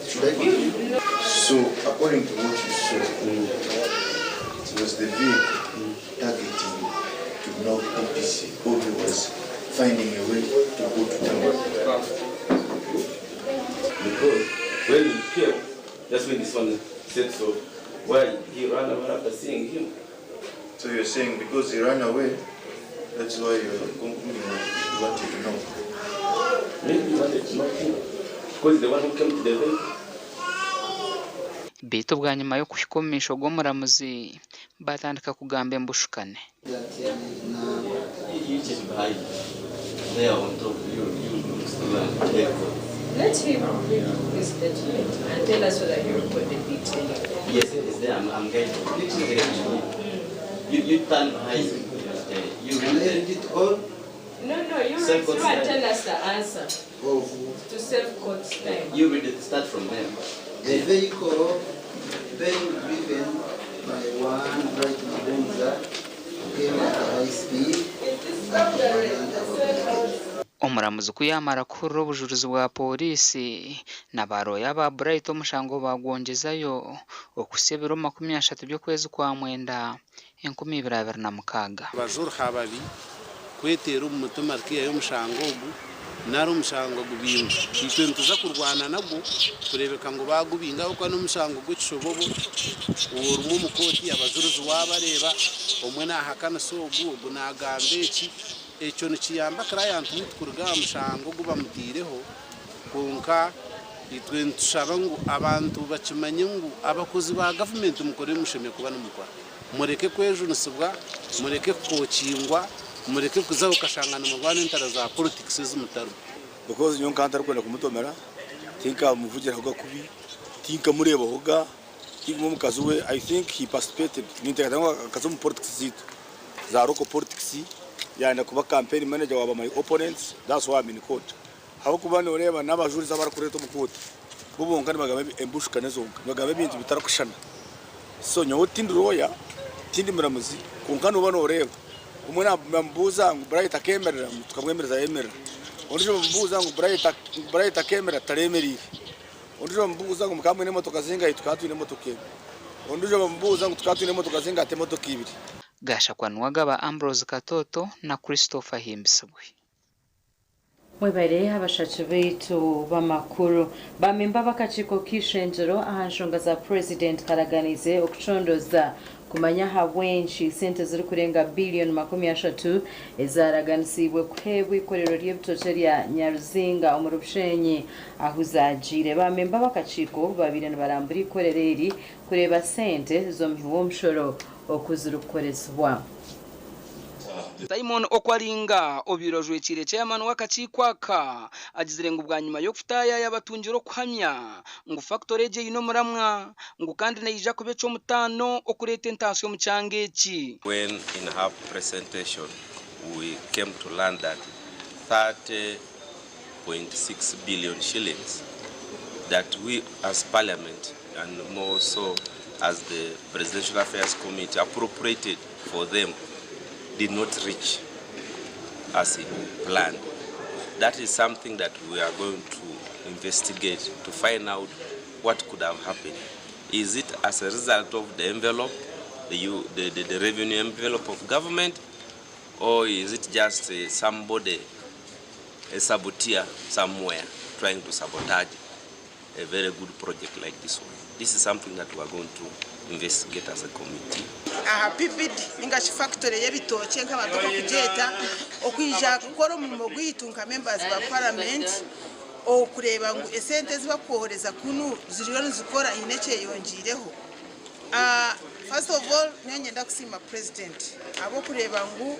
should I continue? So, according to what you saw, it was the vehicle targeting to knock DPC, or he was finding a way to go to town. Because when he came, that's when this one said so. Why he ran away after seeing him? So you're saying because he ran away, that's why you're concluding that he wanted to know. Maybe he wanted to know him. Because he's the one who came to the vehicle. Beitu bwanyima y'okuhika omu maisho g'omuramuzi, baatandika kugamba embushukane. You check behind. There on top, you you still and check. Let him read his statement and tell us whether he recorded it anyway. Yes, it's there. I'm getting it. You turn behind. You Can read I read it all? No, you read Self-court through and style. tell us the answer. To save court time. You read it. Start from there. The vehicle being driven by one Bright Muhumuza came at a high speed. Omuramuzi ku yaamara kuhurira obujurizi bwa pooriisi na baarooya ba Bright omushango baagwongyezayo okuhitsya ebiro 30 by'okwezi kwa mwenda 2026. Bajuriha babi kweteera omu mutima rikaihayo omushango ogu nari omushango gubingwe. Itwe nituza kurwana nagwo kureebeka ngu baagubinga ahabw'okuba n'omushango gw'ekishobobo orimu omu kooti abajurizi waabareeba omwe naahakanisa ogu, ogu naagamba eki. Ekyo nikiyamba client waitu kuruga aha mushango ogu bamutaireho kwonka itwe nitushaba ngu abantu bakimanye ngu abakozi ba gavumenti mukore ebi mushemereire kuba nimukora. Mureke kwejunisibwa, mureke kukookingwa, mureke kuza okashanga nimurwana entaro za politics ezi mutarimu. Because nyowe nkaba ntarikwenda kumutomera, tinkamuvugirahoga kubi, tinkamureebahoga, tinkumanya omukazi we, I think he participated, ninteekateeka ngu akaza omu politics zaitu za local politics, yayenda kuba campaign manager wa ba my opponents, that's why I'm in court. Ahabw'okuba nooreeba n'abajurizi abarikureeta omu kooti bo bonka nibagamba embushukane zonka, nibagamba ebintu bitarikushushana. So nyowe tindi lawyer Tindi muramuzi kwonka nooba nooreeba. Omwe naamubuuza ngu Bright akeemerera? Tukamwemereza yayemerera. Ondiijo bamubuuza ngu Bright akeemerera? Tareemereire. Ondiijo bamubuuza ngu mukaba mwine emotoka zingahi? Tukaba twine emotoka emwe. Ondiijo bamubuuza ngu tukaba twine emotoka zingahi? Ati emotoka ibiri. Gashakwa Nuwagaba Ambrose Katoto na Christopher Ahimbisibwe. Mwebare abashaki baitu b'amakuru. Ba memba b'akakiiko k'eishengyero aha nshonga za Purezidenti karaganiize okucondoza kumanya ahabw'enki sente zirikurenga biiliyoni 30 ezaraganisiibwe kuheebwa eikorero ry'ebitookye erya Nyaruzinga omuri Bushenyi ahu zaagiire. Ba memba b'akakiiko babaire nibarambura eikorero eri kureeba sente z'omuhi w'omushoro oku zirikukoresibwa. Simon Okwalinga, obaire ojwekiire Chairman w'akakiiko aka, agizire ngu bwanyima y'okutaayaaya batungire okuhamya ngu fakitore egi eine omuramwa ngu kandi neija kuba eky'omutaano okureeta entaasya omu kyanga eki. When in her presentation we came to learn that 30.6 billion shillings that we as parliament and more so as the Presidential Affairs Committee appropriated for them did not reach as it planned. That is something that we are going to investigate to find out what could have happened. Is it as a result of the envelope, the, the, the, the revenue envelope of government, or is it just somebody, a saboteur somewhere, trying to sabotage a very good project like this one? This is something that we are going to investigate as a committee. Aha PBD ninga shi factory y'ebitookye nk'abantu oku bakugyeta okwija kukora omurimo gwaitu nka members ba parliament okureeba ngu esente ezi bakwohereza kunu ziriyo nizikora haine ekyeyongiireho. First of all nyowe niinyenda kusiima president ahabw'okureeba ngu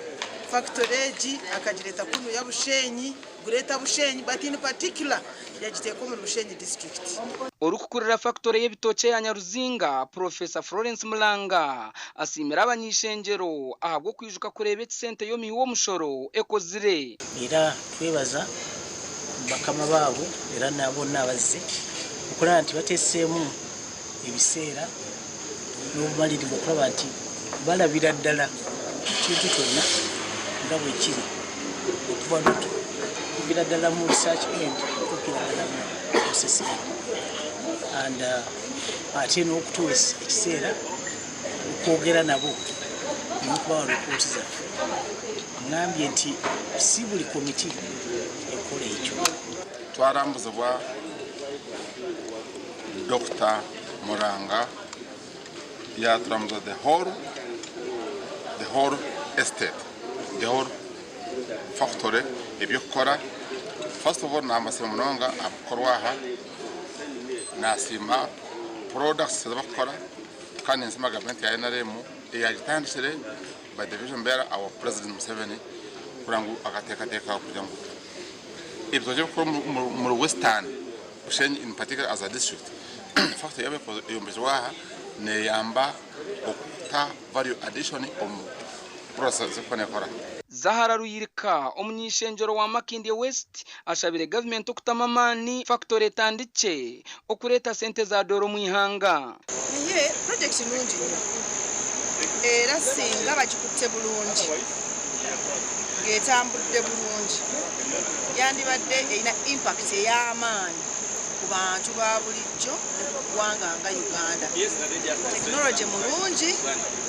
factory egi akagireeta kunu ya Bushenyi Greater Bushenyi but in particular yagiteeka omuri Bushenyi district. Orikukurira fakitore y'ebitookye eya Nyaruzinga, Purofesa Florence Mulanga asiimire abany'eishengyero ahabw'okwijuka kureeba eki sente y'omuhi w'omushoro ekozire. Era twebaza bakama baabo era na boona abazize okuraba nti bateseemu ebiseera n'obumalirivu okuraba nti balabira ddala ekintu kyonna nga bwekiri okuva okuviira ddala mu research end okutuukira ddala mu process end and ate n'okutuwa ekiseera okwogera nabo n'okubawa ripooti zaffe. Ngambye nti si buli komiti ekola ekyo. Twarambuzibwa Dokita Muranga yaturamuza the whole the whole estate the whole factory ebyokukora first of all nambasiima munonga ahabw'okukorwa aha nasiima products ezibakukora kandi ninsiima gavumenti ya NRM eyagitandikire by the vision bearer our president Museveni kureba ngu akateekateeka kugira ngu ebitookye ebirikukura omuri western Bushenyi in particular as a district factory yaaba eyombekirwe aha neyamba okuta value addition omu process ezirikuba nekora. Zahara Ruyirika, omuny'eishengyero wa Makindye West ashabire gavumenti okutamu amaani fakitore etandikye okureeta sente za doora omu ihanga. Naye purojekiti nungi nnyo era singa bagikutte bulungi ng'etambudde bulungi yandibadde erina impact ey'amaanyi ku bantu ba bulijjo ne ku ggwanga nga Uganda. Tekinologye mulungi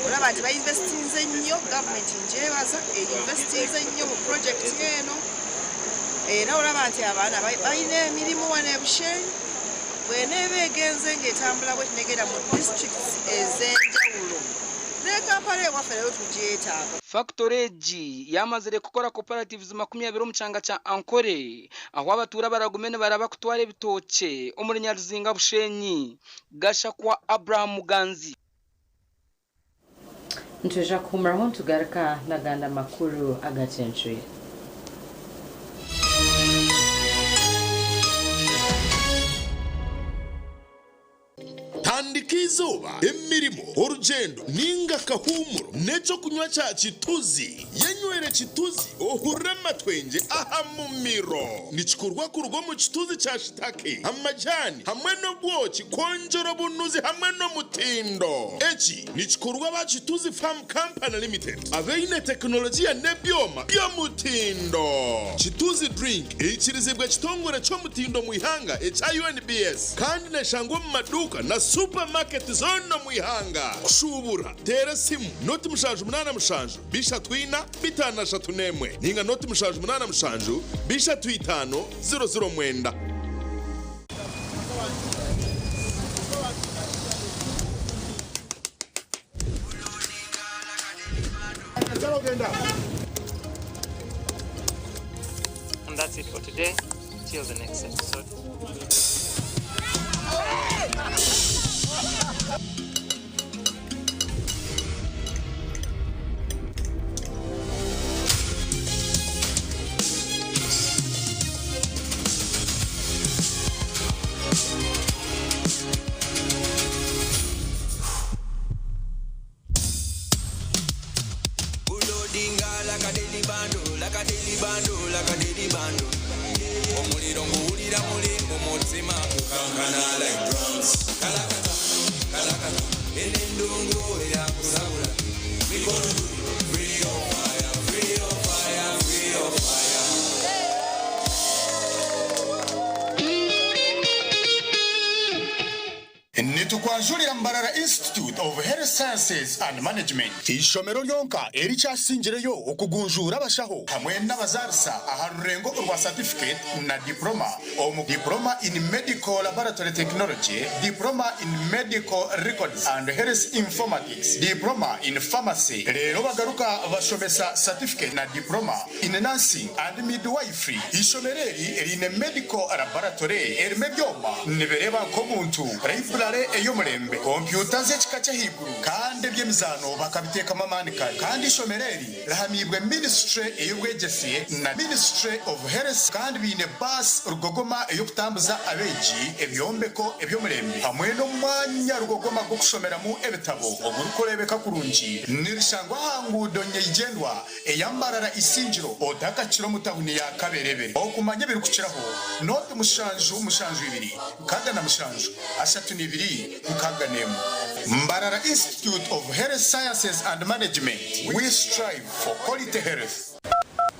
olaba nti bayinvesitinze nnyo, gavumenti ngyebaza eyinvesitinze nnyo mu purojekiti eno era olaba nti abaana balina emirimu wano e Bushenyi. Bw'eneeba egenze ng'etambula bweti n'egenda mu disitulikiti ez'enjawulo ne Kampala ewaffe nayo tugyetaaga. Fakitore egi yaamazire kukora cooperatives 20 omu kyanga kya Ankole ahu abatuura baragume nibaraba kutwara ebitookye omuri Nyaruzinga Bushenyi. Gashakwa Abraham Muganzi. Nitwija kuhumuraho nitugaruka n'agandi amakuru agacencwire. Tandika eizooba. Eriizooba, emirimo, orugyendo nainga akahuumuro n'eky'okunywa kya Kituzi. Yenywere Kituzi ohurire amatwengye aha mumiro. Nikikorwa kuruga omu kituzi kya shitake, amajaani hamwe n'obwoki kwongyera obunuzi hamwe n'omutindo. Eki nikikorwa aba Kituzi Farm Company Limited abaine tekinologiya n'ebyoma by'omutindo. Kituzi Drink eikirizibwa ekitongore ky'omutindo omu ihanga ekya UNBS kandi neshangwa omu maduuka na supamaketi zoona omu ihanga. Kushuubura, teera esimu 078 34 531 ninga 077 35 009. And that's it for today. Till the next episode. Omuliro nguwulira muli mu mutima gukankana like drums. Kalakata, kalakata, eno endungu eyakusabula. Mikono free your fire, free your fire, free your fire. Nitukwanjurira Mbarara Institute of Health Sciences and Management, eishomero ryonka erikyasingireyo okugunjuura abashaho hamwe n'abazaarisa aha rurengo orwa satifiketi na diporoma omu Diploma in Medical Laboratory Technology, Diploma in Medical Records and Health Informatics, Diploma in Pharmacy reero bagaruka bashomesa satifiketi na diporoma in Nursing and Midwifery. Eishomero eri riine Medical Laboratory erimu ebyoma nibireeba nk'obuntu, Library ey'omurembe, kompyuta z'ekika ky'ahaiguru kandi eby'emizaano bakabiteekamu amaani kare. Kandi eishomero eri rihamiibwe Ministry ey'obwegyese na Ministry of Health kandi baine baasi rugogoma ey'okutambuza abeegi, ebyombeko eby'omurembe hamwe n'omwanya rugogoma gw'okushomeramu ebitabo ogurikureebeka kurungi. Nirishangwa aha nguudo nyeigyendwa eya Mbarara Isingiro otakakira omu tahuni ya Kaberebere. Okumanya ebirikukiraho, noti 772 67 32 61. Mbarara Institute of Health Sciences and Management, we strive for quality health.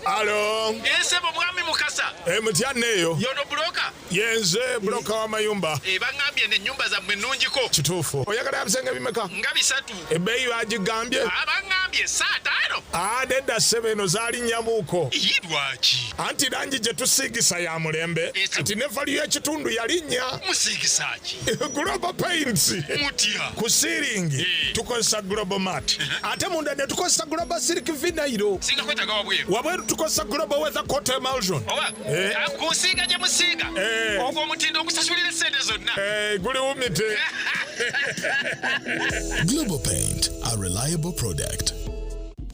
Alo. Eeh ssebo mwami Mukasa. Eeh mutya neeyo. Y'ono bbulooka? Yenze bbulooka w'amayumba. Eeh bangambye eno ennyumba zammwe nnungiko. Kituufu. Oyagala ya bisenge bimeka? Nga bisatu. Ebbeeyi baagigambye? Aah bangambye saataano. Aah nedda ssebo eno zaalinnyamuuko. Yii lwaki? Anti langi gye tusiigisa ya mulembe kati ne value y'ekitundu yalinnya. Musiigisa ki? Global Paints. Mutya? Ku siiringi tukozesa Global Mat ate munda ne tukozesa Global Silk Vinyl. Singa kwetaaga wabweru? Wabweru tukozesa Global Weather Coat Emulsion. Oba ku nsiiga gye musiiga ogwo omutindo ogusasulira essente zonna. Guli wumite. Global Paint, a reliable product.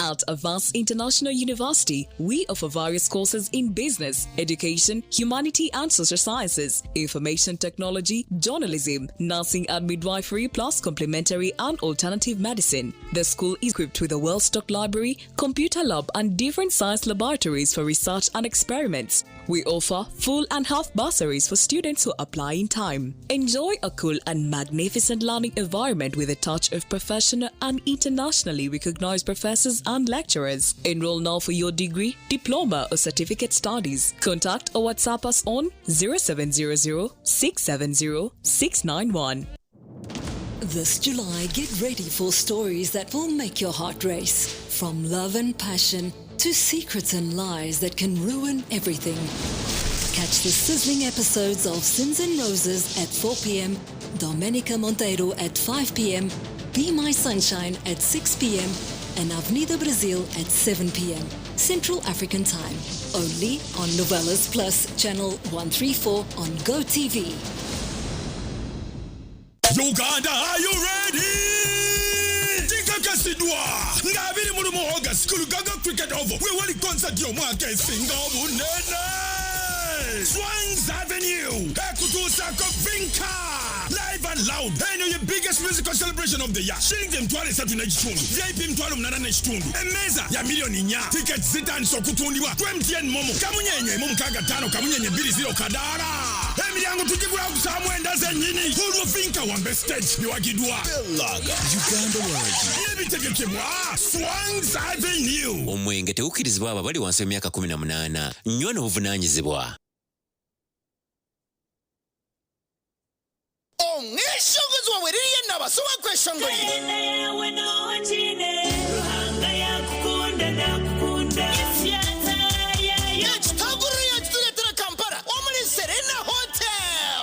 At Avance International University, we offer various courses in business, education, humanity and social sciences, information technology, journalism, nursing and midwifery, plus complementary and alternative medicine. The school is equipped with a well-stocked library, computer lab and different science laboratories for research and experiments. We offer full and half bursaries for students who apply in time. Enjoy a cool and magnificent learning environment with a touch of professional and internationally recognized professors and lecturers. Enroll now for your degree, diploma, or certificate studies. Contact or WhatsApp us on 0700 670 691. This July, get ready for stories that will make your heart race. From love and passion to secrets and lies that can ruin everything. Catch the sizzling episodes of Sins and Roses at 4 p.m., Domenica Monteiro at 5 p.m., Be My Sunshine at 6 p.m., and Avenida Brasil at 7 p.m. Central African Time. Only on Novelas Plus, Channel 134 on GoTV. Uganda, are you ready? Tikakasidwa nga 21 August ku Lugaga Cricket Oval we wali concert y'omwaka esinga obunene. Swangz Avenue ekutuusaako Vinka. Live and loud. Eno ye biggest musical celebration of the year. Shilingi 300,000, VIP 800,000. Emmeeza ya 4,000,000. Tickets zitandise okutundibwa ku MTN MoMo. Kamunyenye emu mukaaga ttaano kamunyenye bbiri ziro kadaala. Emiryango tugigulawo ku ssaawa mwenda zennyini. Olwo Vinka Wambe Stage biwagiddwa. Belaga, Uganda Waragi. N'ebitegekebwa Swangz Avenue. Omwenge tegukkirizibwa abo abali wansi w'emyaka 18. Nywa n'obuvunaanyizibwa. Omweshongozi wawe Lilian Nabaso wa Kweshongori. Ekitaguriro yakitureetera Kampala omuri Serena Hotel.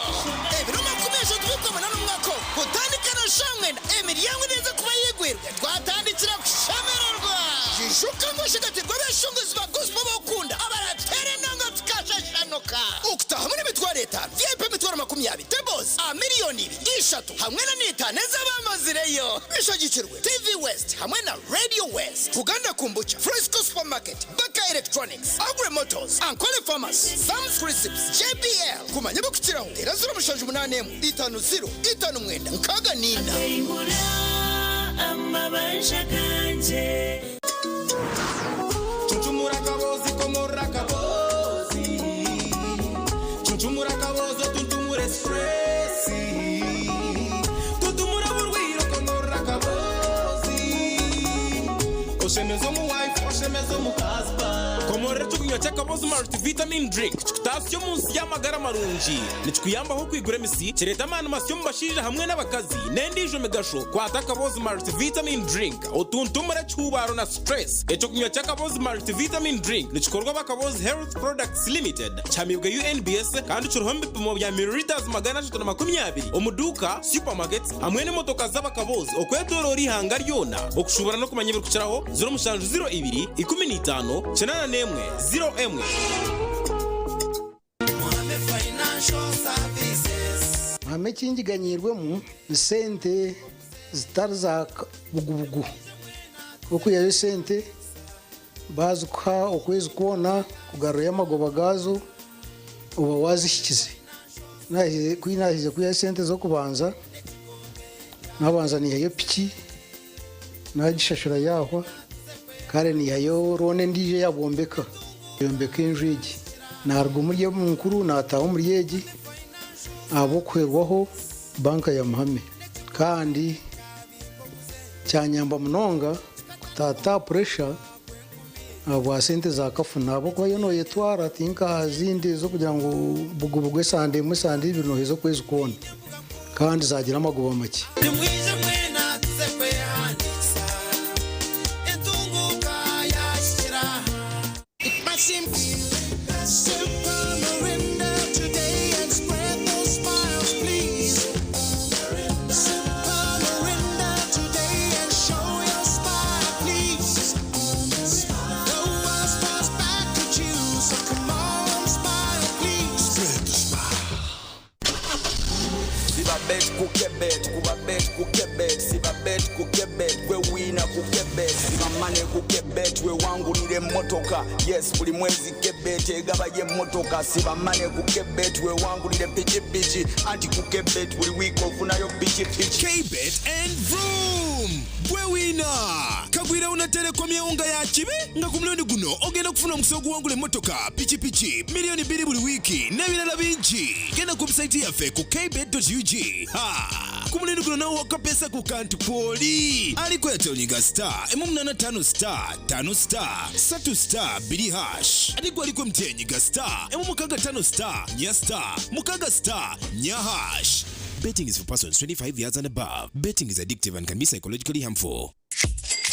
Ebiro 30 by'Okwamunana omwaka ogu kutandika na shaaha mwenda emiryango neeza kuba eyigwirwe twatandikira kushemererwa. Ijuka ngu oshagatirwe abeshongozi ba gospel ab'okukunda abarateera enanga tukashashanuka. Okutahamu n'emitwaro etaano, VIP 20,000, tables aha 2,000,000, ishatu hamwe na n'etaano ez'abamazireyo. Bishagikirwe TV West hamwe na Radio West, Buganda Kombucha, Fresco Supermarket, Baka Electronics, Agri Motors, Ankole Pharmacy, Sam's Crisps, JBL. Kumanya ebirikukiraho teera 078 50 59 64. Chuchumura kabozi komora kabozi Chuchumura kabozi tuntumure stress Tutumura burwiro komora kabozi Oshemeza omu wife oshemeza omu husband Komorera ekyokunywa ky'akabozi multivitamin drink kikutaasya omu nsi y'amagara marungi. Nikikuyambaho kwigura emisi, kireeta amaani masya omu bashaija hamwe n'abakazi n'endiijo migasho. Kwata akabozi multivitamin drink otuntumure ekihuubaaro na stress. Ekyokunywa ky'akabozi multivitamin drink nikikorwa aba Kabozi Health Products Limited, kihamiibwe UNBS kandi kiriho omu bipimo bya millilitres 320 omu duuka, supermarkets hamwe n'emotoka z'abakabozi okwetoroora eihanga ryona. Okushuubura n'okumanya ebirikukiraho, 0702 15 81 01. Muhame ekingiganyirwemu ni sente zitari za bugubugu. Okwihayo esente baazikuha okwezi kwona kugarurayo amagoba gaazo oba waazihikize. Ku naahize kwihayo esente z'okubanza, naabanza naihayo piki naagishashura yaahwa kare naihayo rooni endiijo eya bwombeka nayombeka enju egi. Naaruga omuri enkuru naataaha omuri egi ahabw'okuhwerwaho banka ya Muhame. Kandi kyanyamba munonga kutaata puresha ahabwa sente za kafuna ahabw'okuba yo nooyetwara ti nka zindi ez'okugira ngu bugubugu esande emwe esande ibiri nooheza okwezi kwona kandi zaagira amagoba makye. Nimwije mwena tuze kwehandiikisa entunguuka yahikira aha. It might seem Sip a Mirinda today and spread those smiles, please. Sip a Mirinda today and show your smile, please. The world smiles back at you, so come on, smile, please. Spread the smile. Siba bet ku kebet, kuba bet ku kebet, siba bet ku kebet, gwe wiina ku kebet, siba money ku kebet, wewangulira emmotoka. Yes, buli mwezi kebet egaba y'emmotoka. Siba money ku kebet, wewangulira pikipiki, anti ku kebet buli wiiki ofunayo pikipiki. Kbet and Vroom! Gwe wiina! Kagwirawo na Telecom y'ewunga ya kibi nga ku mulundi guno ogenda kufuna omukisa oguwangula emmotoka, pikipiki, 2,000,000 buli wiiki n'ebirala bingi. Genda ku website yaffe ku kbet.ug. Ha! Ku mulundi guno nawe wakapesa ku kantu kwoli. Aliko Airtel star emu munaana ttaano star ttaano star ssatu star bbiri hash. Ate gwe aliko MTN nyiga star emu mukaaga ttaano star nnya star mukaaga star nnya hash. Betting is for persons 25 years and above. Betting is addictive and can be psychologically harmful.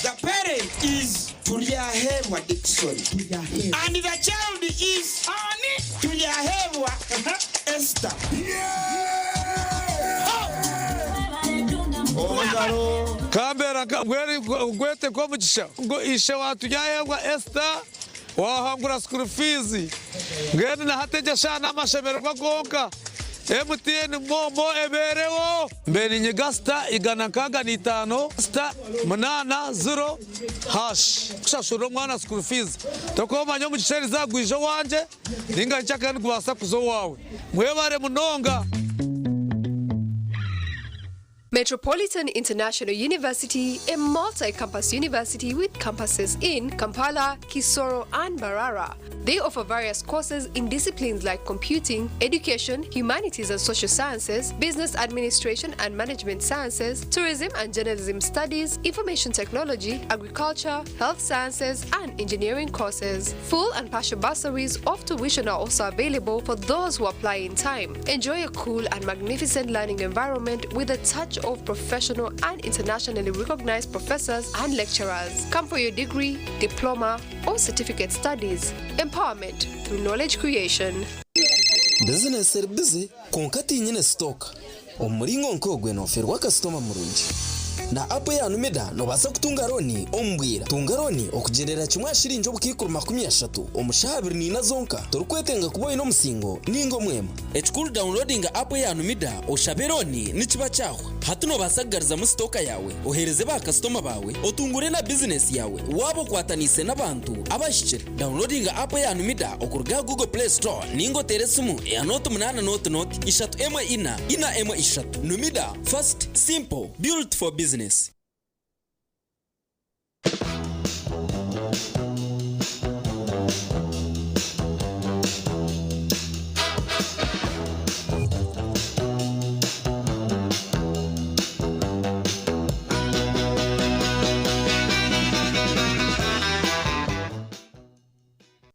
The parent is Turyahebwa Dixon. And the child is Ani Turyahebwa Esther. Kambera ngwete nk'omugisha ngu ishe wa Turyahebwa Esther wahangura school fees mbwenu na hati egyo eshaaha n'amashemererwa gonka MTN MoMo ebeereho mbe ninyiga star 165 star 80 hash kushashurira omwana school fees tokumanya omugisha erizooba gwija owangye ninga nkyakare nigubaasa kuza owaawe mwebare munonga. Metropolitan International University, a multi-campus university with campuses in Kampala, Kisoro, and Mbarara. They offer various courses in disciplines like computing, education, humanities and social sciences, business administration and management sciences, tourism and journalism studies, information technology, agriculture, health sciences, and engineering courses. Full and partial bursaries of tuition are also available for those who apply in time. Enjoy a cool and magnificent learning environment with a touch of professional and internationally recognized professors and lecturers. Come for your degree, diploma, or certificate studies. Empowerment through knowledge creation. Bizinesi eri bize kwonka tinyine sitooka. Omu muringo nk'ogwe noferwa kasitoma murungi. Na app eya Numida nobaasa kutunga looni omu bwira. Tunga looni okugyendera kimwe aha shiringi obukaikuru 30 omu shaaha 24 zonka torikwetenga kuba oine omusingo ninga omwema. Ekikuru downloadinga app eya Numida oshabe looni nikiba kyahwa. Hati nobaasa kugarizamu sitooka yaawe, oheereze baakasitoma baawe, otungure na bizinesi yaawe waaba okwataniise n'abantu abahikire. Downloadinga app eya Numida okuruga aha Google Play Store ninga oteere esimu eya 08 0 0 3 14 4 13. Numida, fast, simple, built for business.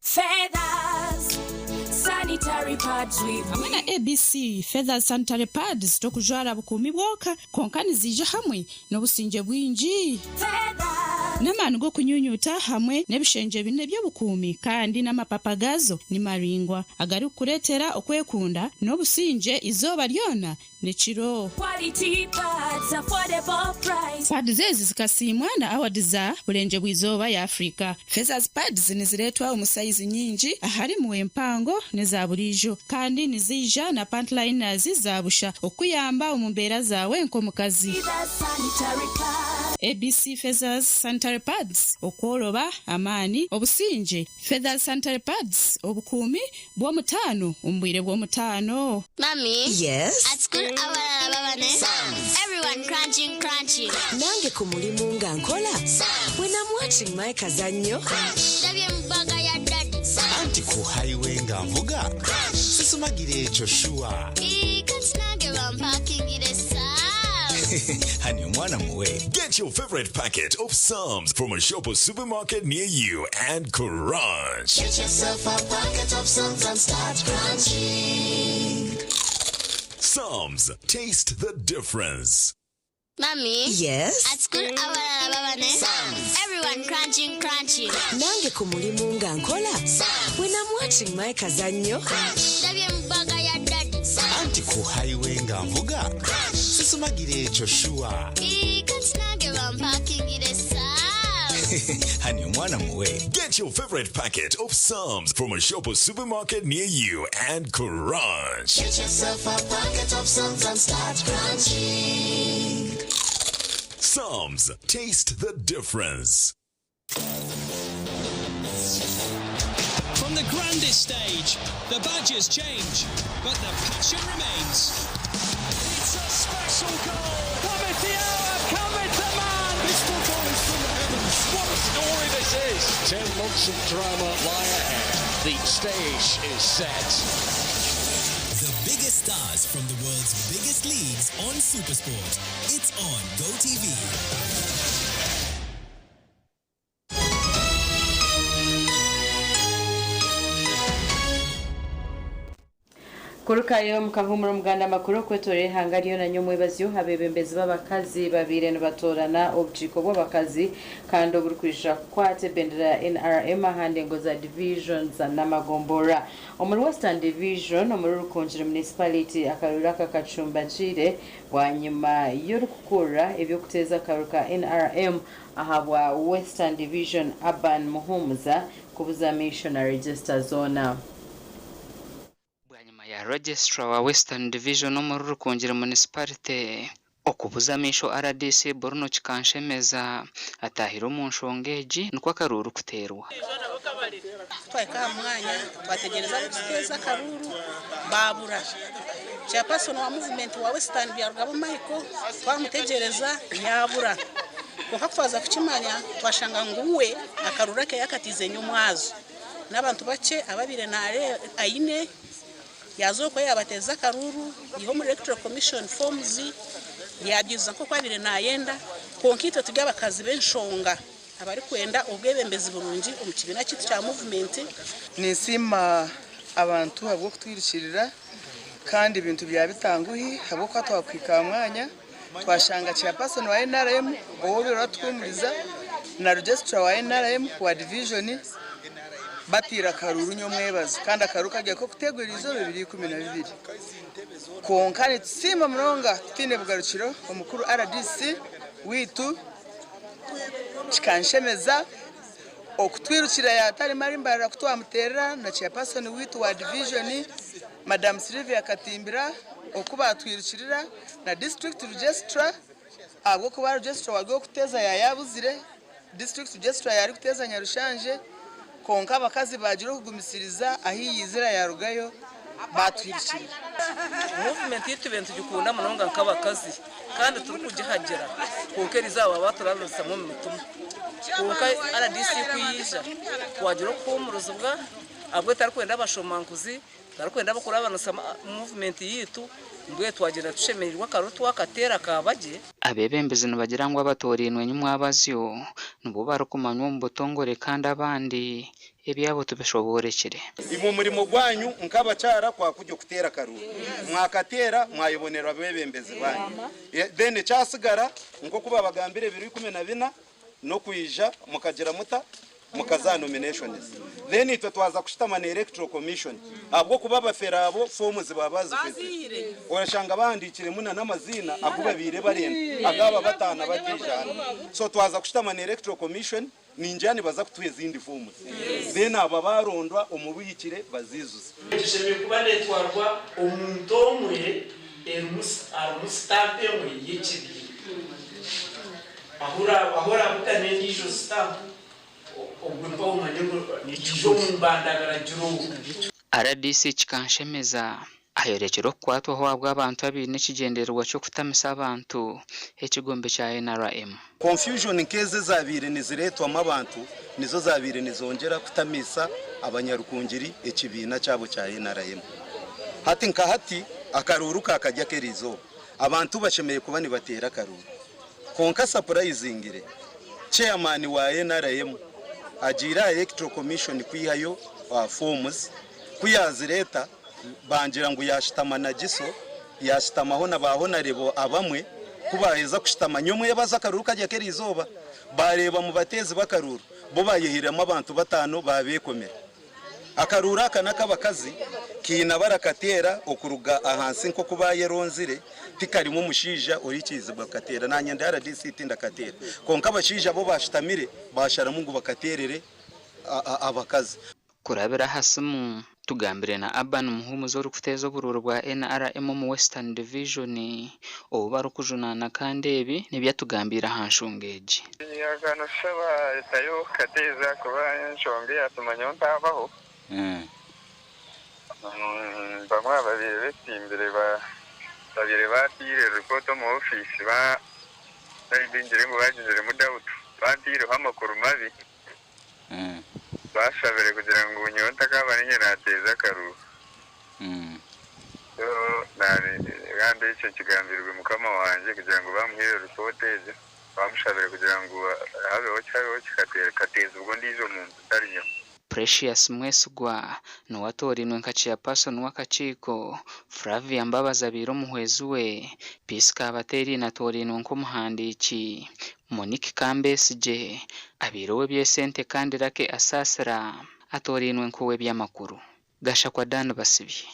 Feathers, sanitary pads with Hamwe na ABC Feathers Sanitary Pads tokujwara bukuumi bwonka kwonka niziija hamwe n'obusingye bwingi. N'amaani g'okunyunyuta hamwe n'ebishengye bina eby'obukuumi kandi n'amapapa gaazo ni maraingwa agarikukureetera okwekunda n'obusingye eizooba ryona n'ekiro. Quality pads, affordable price. Pads ezi zikasiimwa na awadi za Burengyerwa Izooba ya Afrika. Feathers Pads nizireetwa omu sayizi nyingi aharimu empango n'eza buriijo kandi niziija na pant liners za busha okukuyamba omu mbeera zaawe nk'omukazi. Feathers Sanitary Pads. ABC Feathers Sanitary Pads, Okworoba, amaani, obusingye. Feathers Sanitary Pads, Obukuumi bw'omutaano omu bwire bw'omutaano. Mummy. Yes? At school abalala baba ne Everyone crunching crunching. Nange ku mulimu nga nkola. When I'm watching my kazannyo. Ndabye mu bag ya daddy. Anti ku highway nga nvuga sisumagira ekyo sure. Ii, kati nange bampakingire Psalms. Hani omwana muwe. Get your favorite packet of Psalms from a shop or supermarket near you and crunch. Get yourself a packet of Psalms and start crunching. Psalms, taste the difference. Mummy. Yes? At school abalala baba ne Everyone crunching crunching. Nange ku mulimu nga nkola. When I'm watching my kazannyo. Ndabye mu bag ya daddy. Anti ku highway nga nvuga sisumagira ekyo sure. Ii, kati nange bampakingire Psalms. Hani omwana muwe. Get your favorite packet of Psalms from a shop or supermarket near you and crunch. Get yourself a packet of Psalms and start crunching. Psalms, taste the difference. From the grandest stage, the badges change, but the passion remains. It's a special goal. Cometh the hour, cometh the man. This football is from the heavens. What a story this is. 10 months of drama lie ahead. The stage is set. The biggest stars from the world's biggest leagues on Supersport. It's on GoTV. Kurukayo mukahumura omuganda amakuru okwetorera ihanga ryona nyomwebazyo abebembezi b'abakazi babiire nibatorana obukiiko bw'abakazi kandi oburikwija kukwata ebendera ya NRM aha ndengo za divisions n'amagombora. Omuri Western Division omuri Rukungiri Municipality akaruru aka kacumbagire bwanyima y'orikukurura eby'okuteeza akaruru ka NRM ahabwa Western Division Aban Muhumuza kubuza maisho na register zoona. Bwanyima ya Registrar wa Western Division omuri Rukungiri Municipality, Okubuza amaisho rdc Bruno Kikanshemeza ataahire omu nshonga egi nikwo akaruuru kuteerwa. Twahika aha mwanya twategyereza abarikututeeza akaruuru baabura. Chairperson wa movement wa Western Byarugaba Michael twamutegyereza yaabura. Kwonka kutwaza kukimanya twashanga ngu we akaruuru ake yakatiize nyomwazo n'abantu bakye ababaire aine. Yaaza okwo yaabateeza akaruuru, yaiha omuri Electoral Commission forms, yaabyijuza nk'oku abaire naayenda. Kwonka itwe turi abakazi b'enshonga abarikwenda obwebembezi burungi omu kibiina kyaitu kya Movement. Ninsiima abantu ahabw'okutwirukirira kandi ebintu byaba bitanguhi ahabw'okuba twakuhika aha mwanya twashanga chairperson wa NRM ou obaire oratuhumuriza na registrar wa NRM wa division Bataire akaruuru nyomwebazo kandi akaruuru kagiire k'okuteegwa eriizooba 2012. Kwonka nitusiima munonga tutaine bugarukiro omukuru rdc waitu kikanshemeza okutwirukira yatarema ari Mbarara kutwamuteerera na chairperson waitu wa divijoni Madam Sylvia Katimbira oku batwirukirira na district registrar ahabw'okuba registrar wari ow'okuteeza yaayabuzire. District Registrar yarikuteeza Nyarushanje kwonka abakazi baagira okugumisiriza ahi yaizira yaarugayo baatuhirikirira. Movement yaitu tube nitugikunda munonga nk'abakazi kandi turikugihagira kwonka erizooba baba baturarurisamu omu mitima. Kwonka rdc ku yaija twagira okuhuumurizibwa ahabw'okuba etarikwenda abashomankuzi, tarikwenda abakurabanisa movement yaitu mbwenu twagyenda tushemereirwe akaruru twakateera kaaba gye. Abeebembezi nibagira ngu abatoorainwe nyimwabazyo nibo barikumanywa omu butongore kandi abandi ebyabo tibishoboorekire. Imwe omurimo gwanyu nk'abakyara kwakugya okuteera akaruuru. Mwakateera mwayebonera abeebembezi banyu. Then ekyasigara nk'oku babagambire ebiro 14 n'okwija mukagira muta? Mukaza aha nominations. Then itwe twaza kushutama na Electoral Commission ahabw'okuba abafere abo forms baba bazifezire. Orashanga bahandiikiremu na n'amaziina agu babaire barenda ag'aba bataana bataija hanu. So twaza kushutama na Electoral Commission ningira nibaza kutuha ezindi forms. Then abo abarondwa omu buhikire baziijuze. Eshemereire kuba neetwarwa omuntu omwe erimu harimu sitampu emwe y'ekibiina. Ahu orabugana endiijo sitampu obwo mpaho omanye ngu nikiija omu mbandagaragira. Rdc Kikanshemeza ayorekire okukwatwaho ahabw'abantu abaine ekigyendererwa ky'okutamisa abantu ekigombe kya NRM. Confusion nk'ezi ezabaire nizireetwamu abantu nizo zabaire nizongyera kutamisa abanyarukungiri ekibiina kyabo kya NRM. Hati nka hati akaruuru kakarya ak'eriizooba abantu bashemereire kuba nibateera akaruuru. Kwonka surprisingly, chairman wa NRM agiire aha Electoral Commission kwihayo forms, ku yazireeta bangira ngu yashutama na Giso, yashutamaho na ba Honarebo abamwe, ku baheza kushutama nyomwebazo akaruuru karya k'eriizooba, bareeba mu bateezi b'akaruuru bo bayehiriramu abantu bataano babekomera. Akaruuru aka n'ak'abakazi, kaine abarakateera okuruga ahansi nk'oku baayeronzire, tikarimu mushaija oriikirizibwa kukateera. Naanye ndi rdc tindakateera. Kwonka abashaija bo baashutamire baasharamu ngu bakateerere abakazi. Kurabira aha simu, tugambire na Aban Muhumuza orikuteeza oburuuru bwa NRM omu Western Division ou barikujunaana kandi ebi nibyo atugambiire aha nshonga egi. Nyaza noshaba letayo kateeza kuba enshonga eyatuma nyowe ntabaho. Bamwe ababaire besimbire babaire batiire report omu ofiisi maybe ngire ngu bagiziremu doubt banteireho amakuru mabi bashabire kugira ngu nyowe ntakaba ninye nateeza akaruru. So kandi ekyo nkigambirwe mukama wangye kugira ngu bamuhaire report egyo bamushabire kugira ngu habeho kihabeho kikateezibwa ondiijo muntu ntari nyowe. Precious Mwesigwa niwe atoorainwe nka Chairperson w'akakiiko, Flavia Mbabazi abaire omuhwezi we, Peace Kabateeriine atoorainwe nk'omuhandiiki, Monique Kambesigye abaire ow'eby'esente kandi Lucky Asaasira atoorainwe nk'ow'eby'amakuru. Gashakwa Dan Basibye.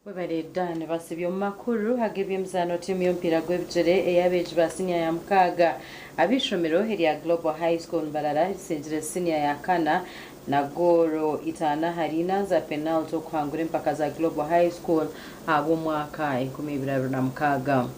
Webare Dan Basibye. Omu makuru ag'eby'emizaano tiimu y'omupiira gw'ebigyere ey'abeegi ba siniya ya mukaaga ab'eishomero erya Global High School Mbarara risingire siniya ya kana na goolo 5-4 za penaliti okuhangura empaka za Global High School ahabw'omwaka 2026.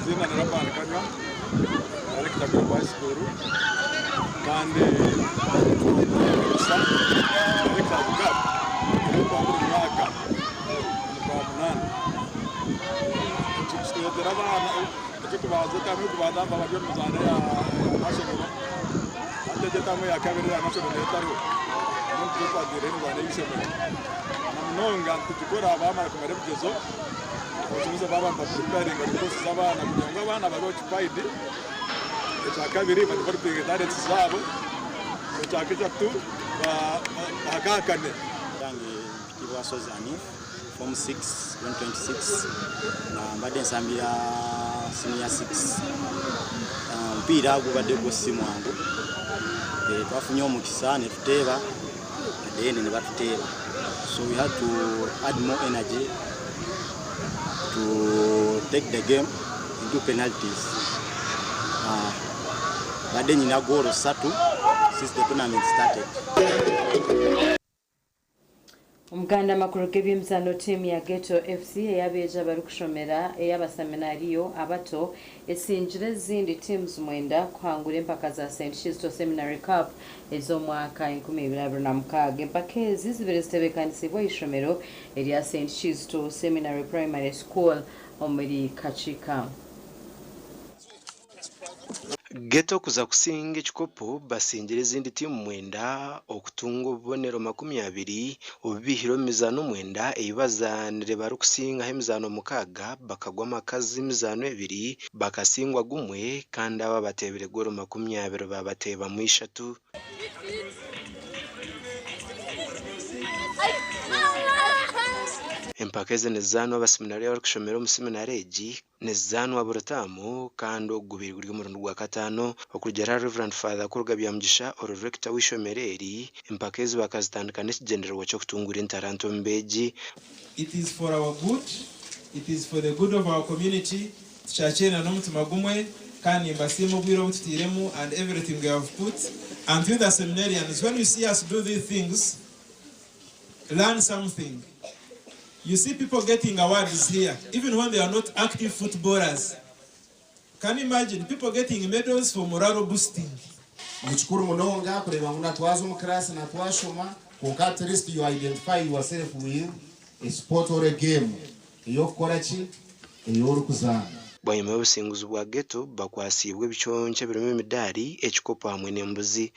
Izina ni Laban Kanywa, director Group High School, kandi gusa director Cup erikuba buri mwaka omu kwa munaana. Tureetera abaana eky'okubanza etamu y'okubanza baba bari omu mizaano ya national, hati egi etamu eya kabiri eya national neyo etariho. Mbwenu itwe twateireho emizaano y'eishomero. Na munonga nitugikora baamara kumara ebigyezo, abashomesa baaba nibapreparinga courses z'abaana kugira ngu abaana babe occupied. Ekyakabiri badevelopinge talents zaabo. Ekyakashatu bahakaakane. Yange mpitibwa Sozi Hanif, form 6 2026 nga mbadde nsambira senior 6. Omupiira gubadde gwo si mwangu. Twafunye omukisa ne tuteeba, at the end ne batuteeba, so we had to add more energy to take the game into penalties. Badde nyina goolo ssatu since the tournament started. Omuganda amakuru g'ebyemizaano, tiimu ya Ghetto FC ey'abeegi abarikushomera ey'abaseminariyo abato esingire ezindi teams 9 kuhangura empaka za St Kizito Seminary Cup ez'omwaka 2026. Empaka ezi zibire zitebeekanisiibwe ishomero erya St Kizito Seminary Primary School omuri Kakiika. Ghetto kuza kusinga ekikopo basingire ezindi tiimu 9 okutunga obubonero 20 obubihire omu mizaano 9 ei bazaanire barikusingaho emizaano 6, bakagwa amakazi emizaano 2, bakasingwa gumwe, kandi aba bateebire goolo 20 babateebamu 3. Empaka ezi nizizaanwa abaseminariyo abarikushomera omu seminari egi, nizizaanwa buri taamu kandi ogu gubaire guri omurundi gwa kataano. Okurugiirira ahari Rev Father Kuruga Byamugisha ori rector w'eishomero eri, empaka ezi bakazitandika n'ekigyendererwa ky'okutungura entaranto omu beegi. It is for our good, it is for the good of our community. Tukyakyenda n'omutima gumwe kandi nimbasiima obwire obu tutairemu and everything we have put. And to the seminarians, when you see us do these things, learn something. You see people getting awards here, even when they are not active footballers. Can you imagine people getting medals for morale boosting? Ni kikuru munonga kureeba ngu natwaza omu class, natwashoma, konka at least you identify yourself with a sport or a game ey'okukora ki ey'orikuzaana. Bwanyima y'obusinguzi bwa Ghetto, bakwasiibwe ebiconco ebirimu emidaari, ekikopo hamwe n'embuzi.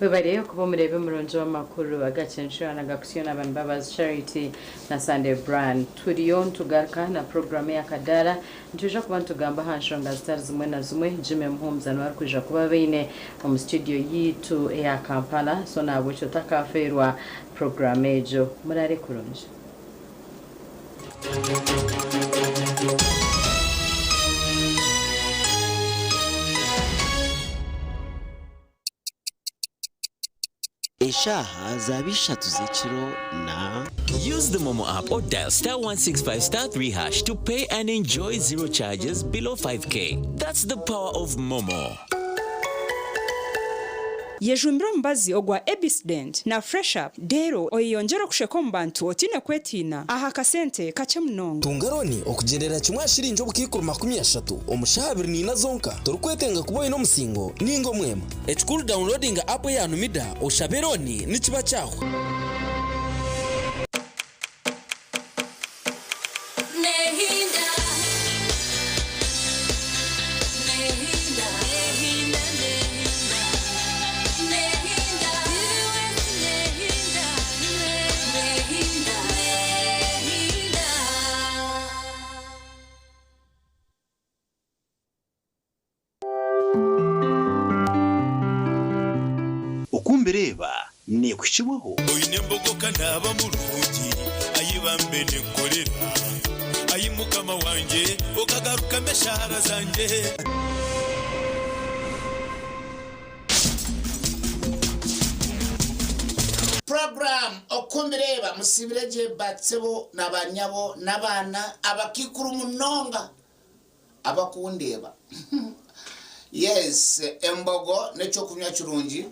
Webare kuba omureebi murungi w'amakuru agacencurana gakusyo n'abantu Mbabazi Charity na Sunday Brand. Turiyo nitugaruka na puroguramu y'akadaara, nitwija kuba nitugamba aha nshonga zitari zimwe na zimwe. Jimmy Muhumuza niwe arikwija kuba baine omu studio yiitu eya Kampala, so nahabwekyo otakafeerwa puroguramu egyo. Murare kurungi. Eshaaha zaaba 3 z'ekiro na. Use the Momo app or dial star 165 star 3 hash to pay and enjoy zero charges below 5K. That's the power of Momo. Yejumbire omubazi ogwa Ebisdent na Fresh Up, reero oyeyongyere okusheka omu bantu otaine kwetiina aha kasente kakye munonga. Tunga looni okugyendera kimwe aha shiringi obukaikuru 30 omu shaaha 24 zonka. Torikwetenga kuba oine omusingo ninga omwema. Ekikuru downloadinga app eya Numida oshabe looni nikiba kyahwa. Reeba neekuhikibwaho. Oine embogo ka naaba murungi, ai bambe ninkorera, Ai Mukama wangye, okagarukamu eshaara zangye. Program Okumireeba Musiibire gye batsebo na banyabo n'abaana abakaikuru munonga abakundeeba. Yes, embogo n'ekyokunywa kirungi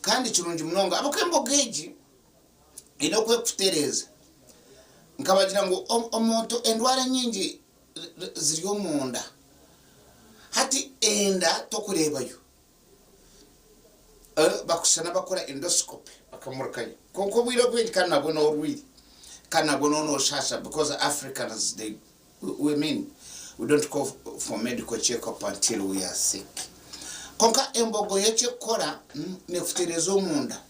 kandi kirungi munonga ahabw'okuba embogo egi eine oku erikutereeza. Nkabagira ngu omuntu endwara enyingi ziri omunda. Hati enda tokureebayo. Bakushushana bakora endoscopy bakamurikayo kwonka obwire obwingi kandi nabwo norwire kandi nabwo noba noshasha because Africans they we mean we don't go for medical check up until we are sick kwonka embogo yo ekyekukora nekutereza omunda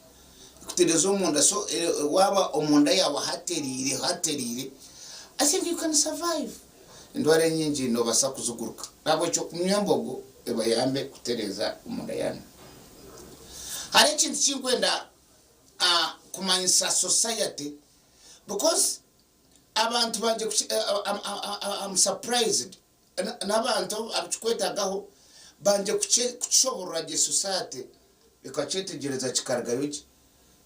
ekutereza omunda so waba omunda yawe hateriire hateriire I think you can survive. Endwara enyingi nobasa kuziguruka. Nahabwekyo kunywa embogo ebayambe kutereeza omunda yanyu. Hariho ekintu ekinkwenda kumanyisa society because abantu bangye I'm surprised n'abantu abukikwetagaho bangye kukishoborora gye society ekakyetegyereza kikarugayo gye.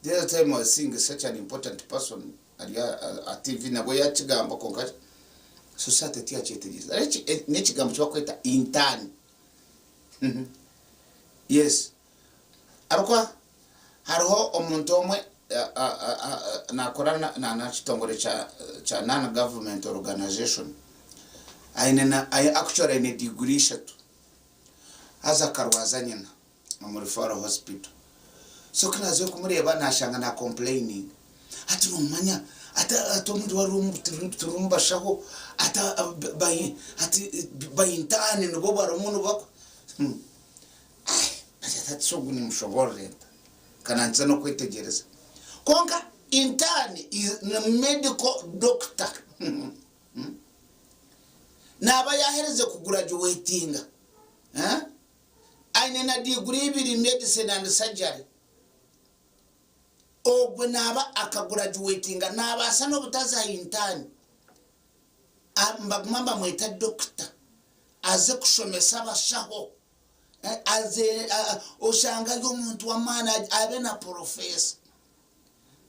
The other time I was seeing such an important person ari aha TV nabwo yakigamba kwonka society tiyakyetegyereza. Hariho n'ekigambo eki barikweta intern. Yes. Ahabw'okuba hariho omuntu omwe nakora na kitongore kya non government organization aine na actually aine degree ishatu haza akarwaza nyina. omu referral hospital so ku naazire kumureeba naashanga na complaining ati nomanya ati ati omu irwariro turimu bashaho ati ati ba intern nibo barimu nibakora ati shi ogu nimushoboorora nta ka nankiza n'okwetegyereza kwonka intern is ni medical doctor naaba yaaherize kugurajuwetinga. Aine na diguri ibiri, Medicine and Surgery. Ogwe naaba akagurajuwetinga nabaasa n'obutaza aha intani. Nibaguma nibamweta dokita aze kushomesa abashaho. Aze oshanga ari omuntu w'amaani abe na porofeesa.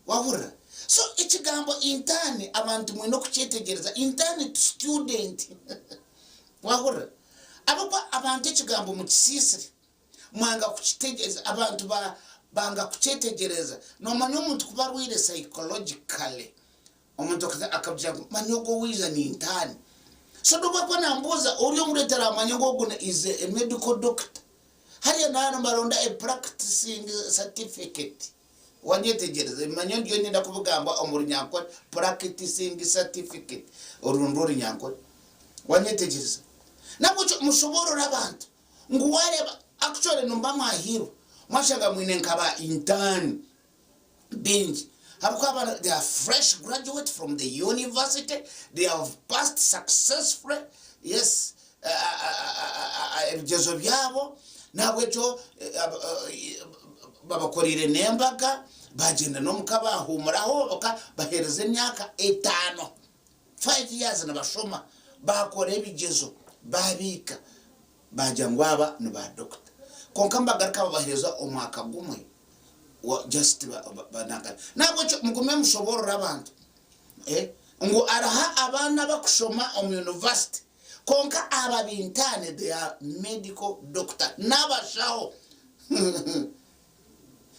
Wahurira? So ekigambo intani abantu mwine okukyetegyereza. Intani to student. Wahurira? Ahabw'okuba abantu ekigambo mukisiisire, mwanga kukitegyereza, abantu ba banga kukyetegyereza. Noomanya omuntu kuba arwaire psychologically, omuntu akagira ngu manya ogu owaija ni intani. So n'obu arikuba naambuuza, ori omureeta aramanya ngu ogu is a medical doctor. Hariya naaba nibaronda a practicing certificate. Wanyetegyereza? Manya ndiyo niinyenda kubigamba omu Runyankore, practicing certificate, oru nirwo Runyankore. Wanyetegyereza? Nahabwekyo mushoboorore abantu ngu waareeba, actually nimuba mwahiirwe mwashanga mwine nka ba intern baingi ahabw'okuba abaana they are fresh graduate from the university, they have passed successfully, yes, ebigyezo byabo, nahabwekyo babakoreire n'embaga, bagyenda n'omuka bahuumuraho, baheereza emyaka etano, five years nibashoma, baakora ebigyezo, baabiika, baagira ngu aba ni ba dokita. Kwonka nibagaruka babaheereza omwaka gumwe just banankana. Nahabwekyo mugume mushoboorore abantu ngu hariho abaana abakushoma omu yunivasite Kwonka aba bintane they are medical doctor nabashaho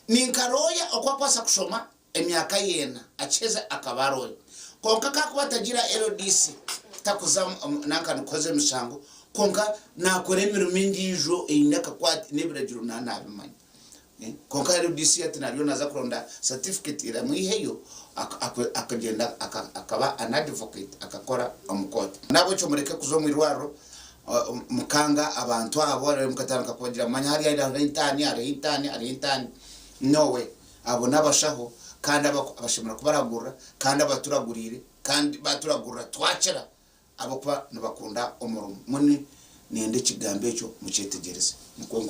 ninka lawyer oku akubaasa kushoma emyaka yeena akiheza akaba lawyer kwonka kakuba atagira LDC takuza nanka kuhoza emishango kwonka nakora emirimo endiijo eine akakwate nebiragiro na nabimanya. Kwonka LDC ati nariyo naza kuronda certificate eramwiheyo akagyenda akaba an advocate akakora omu court. Nahabwekyo mureke kuza omu irwariro mukanga abantu abo reero mukatandika kubagira manya hariya hariho entani hariho entani hariho entani no way abo nabashaho kandi abashemereire kubaragurira kandi abaturaguriire kandi baturagurira twakira ahabw'okuba nibakunda omurimo. Mbwenu niinyenda ekigambo ekyo mukyetegyereze. Nikwo nkugira.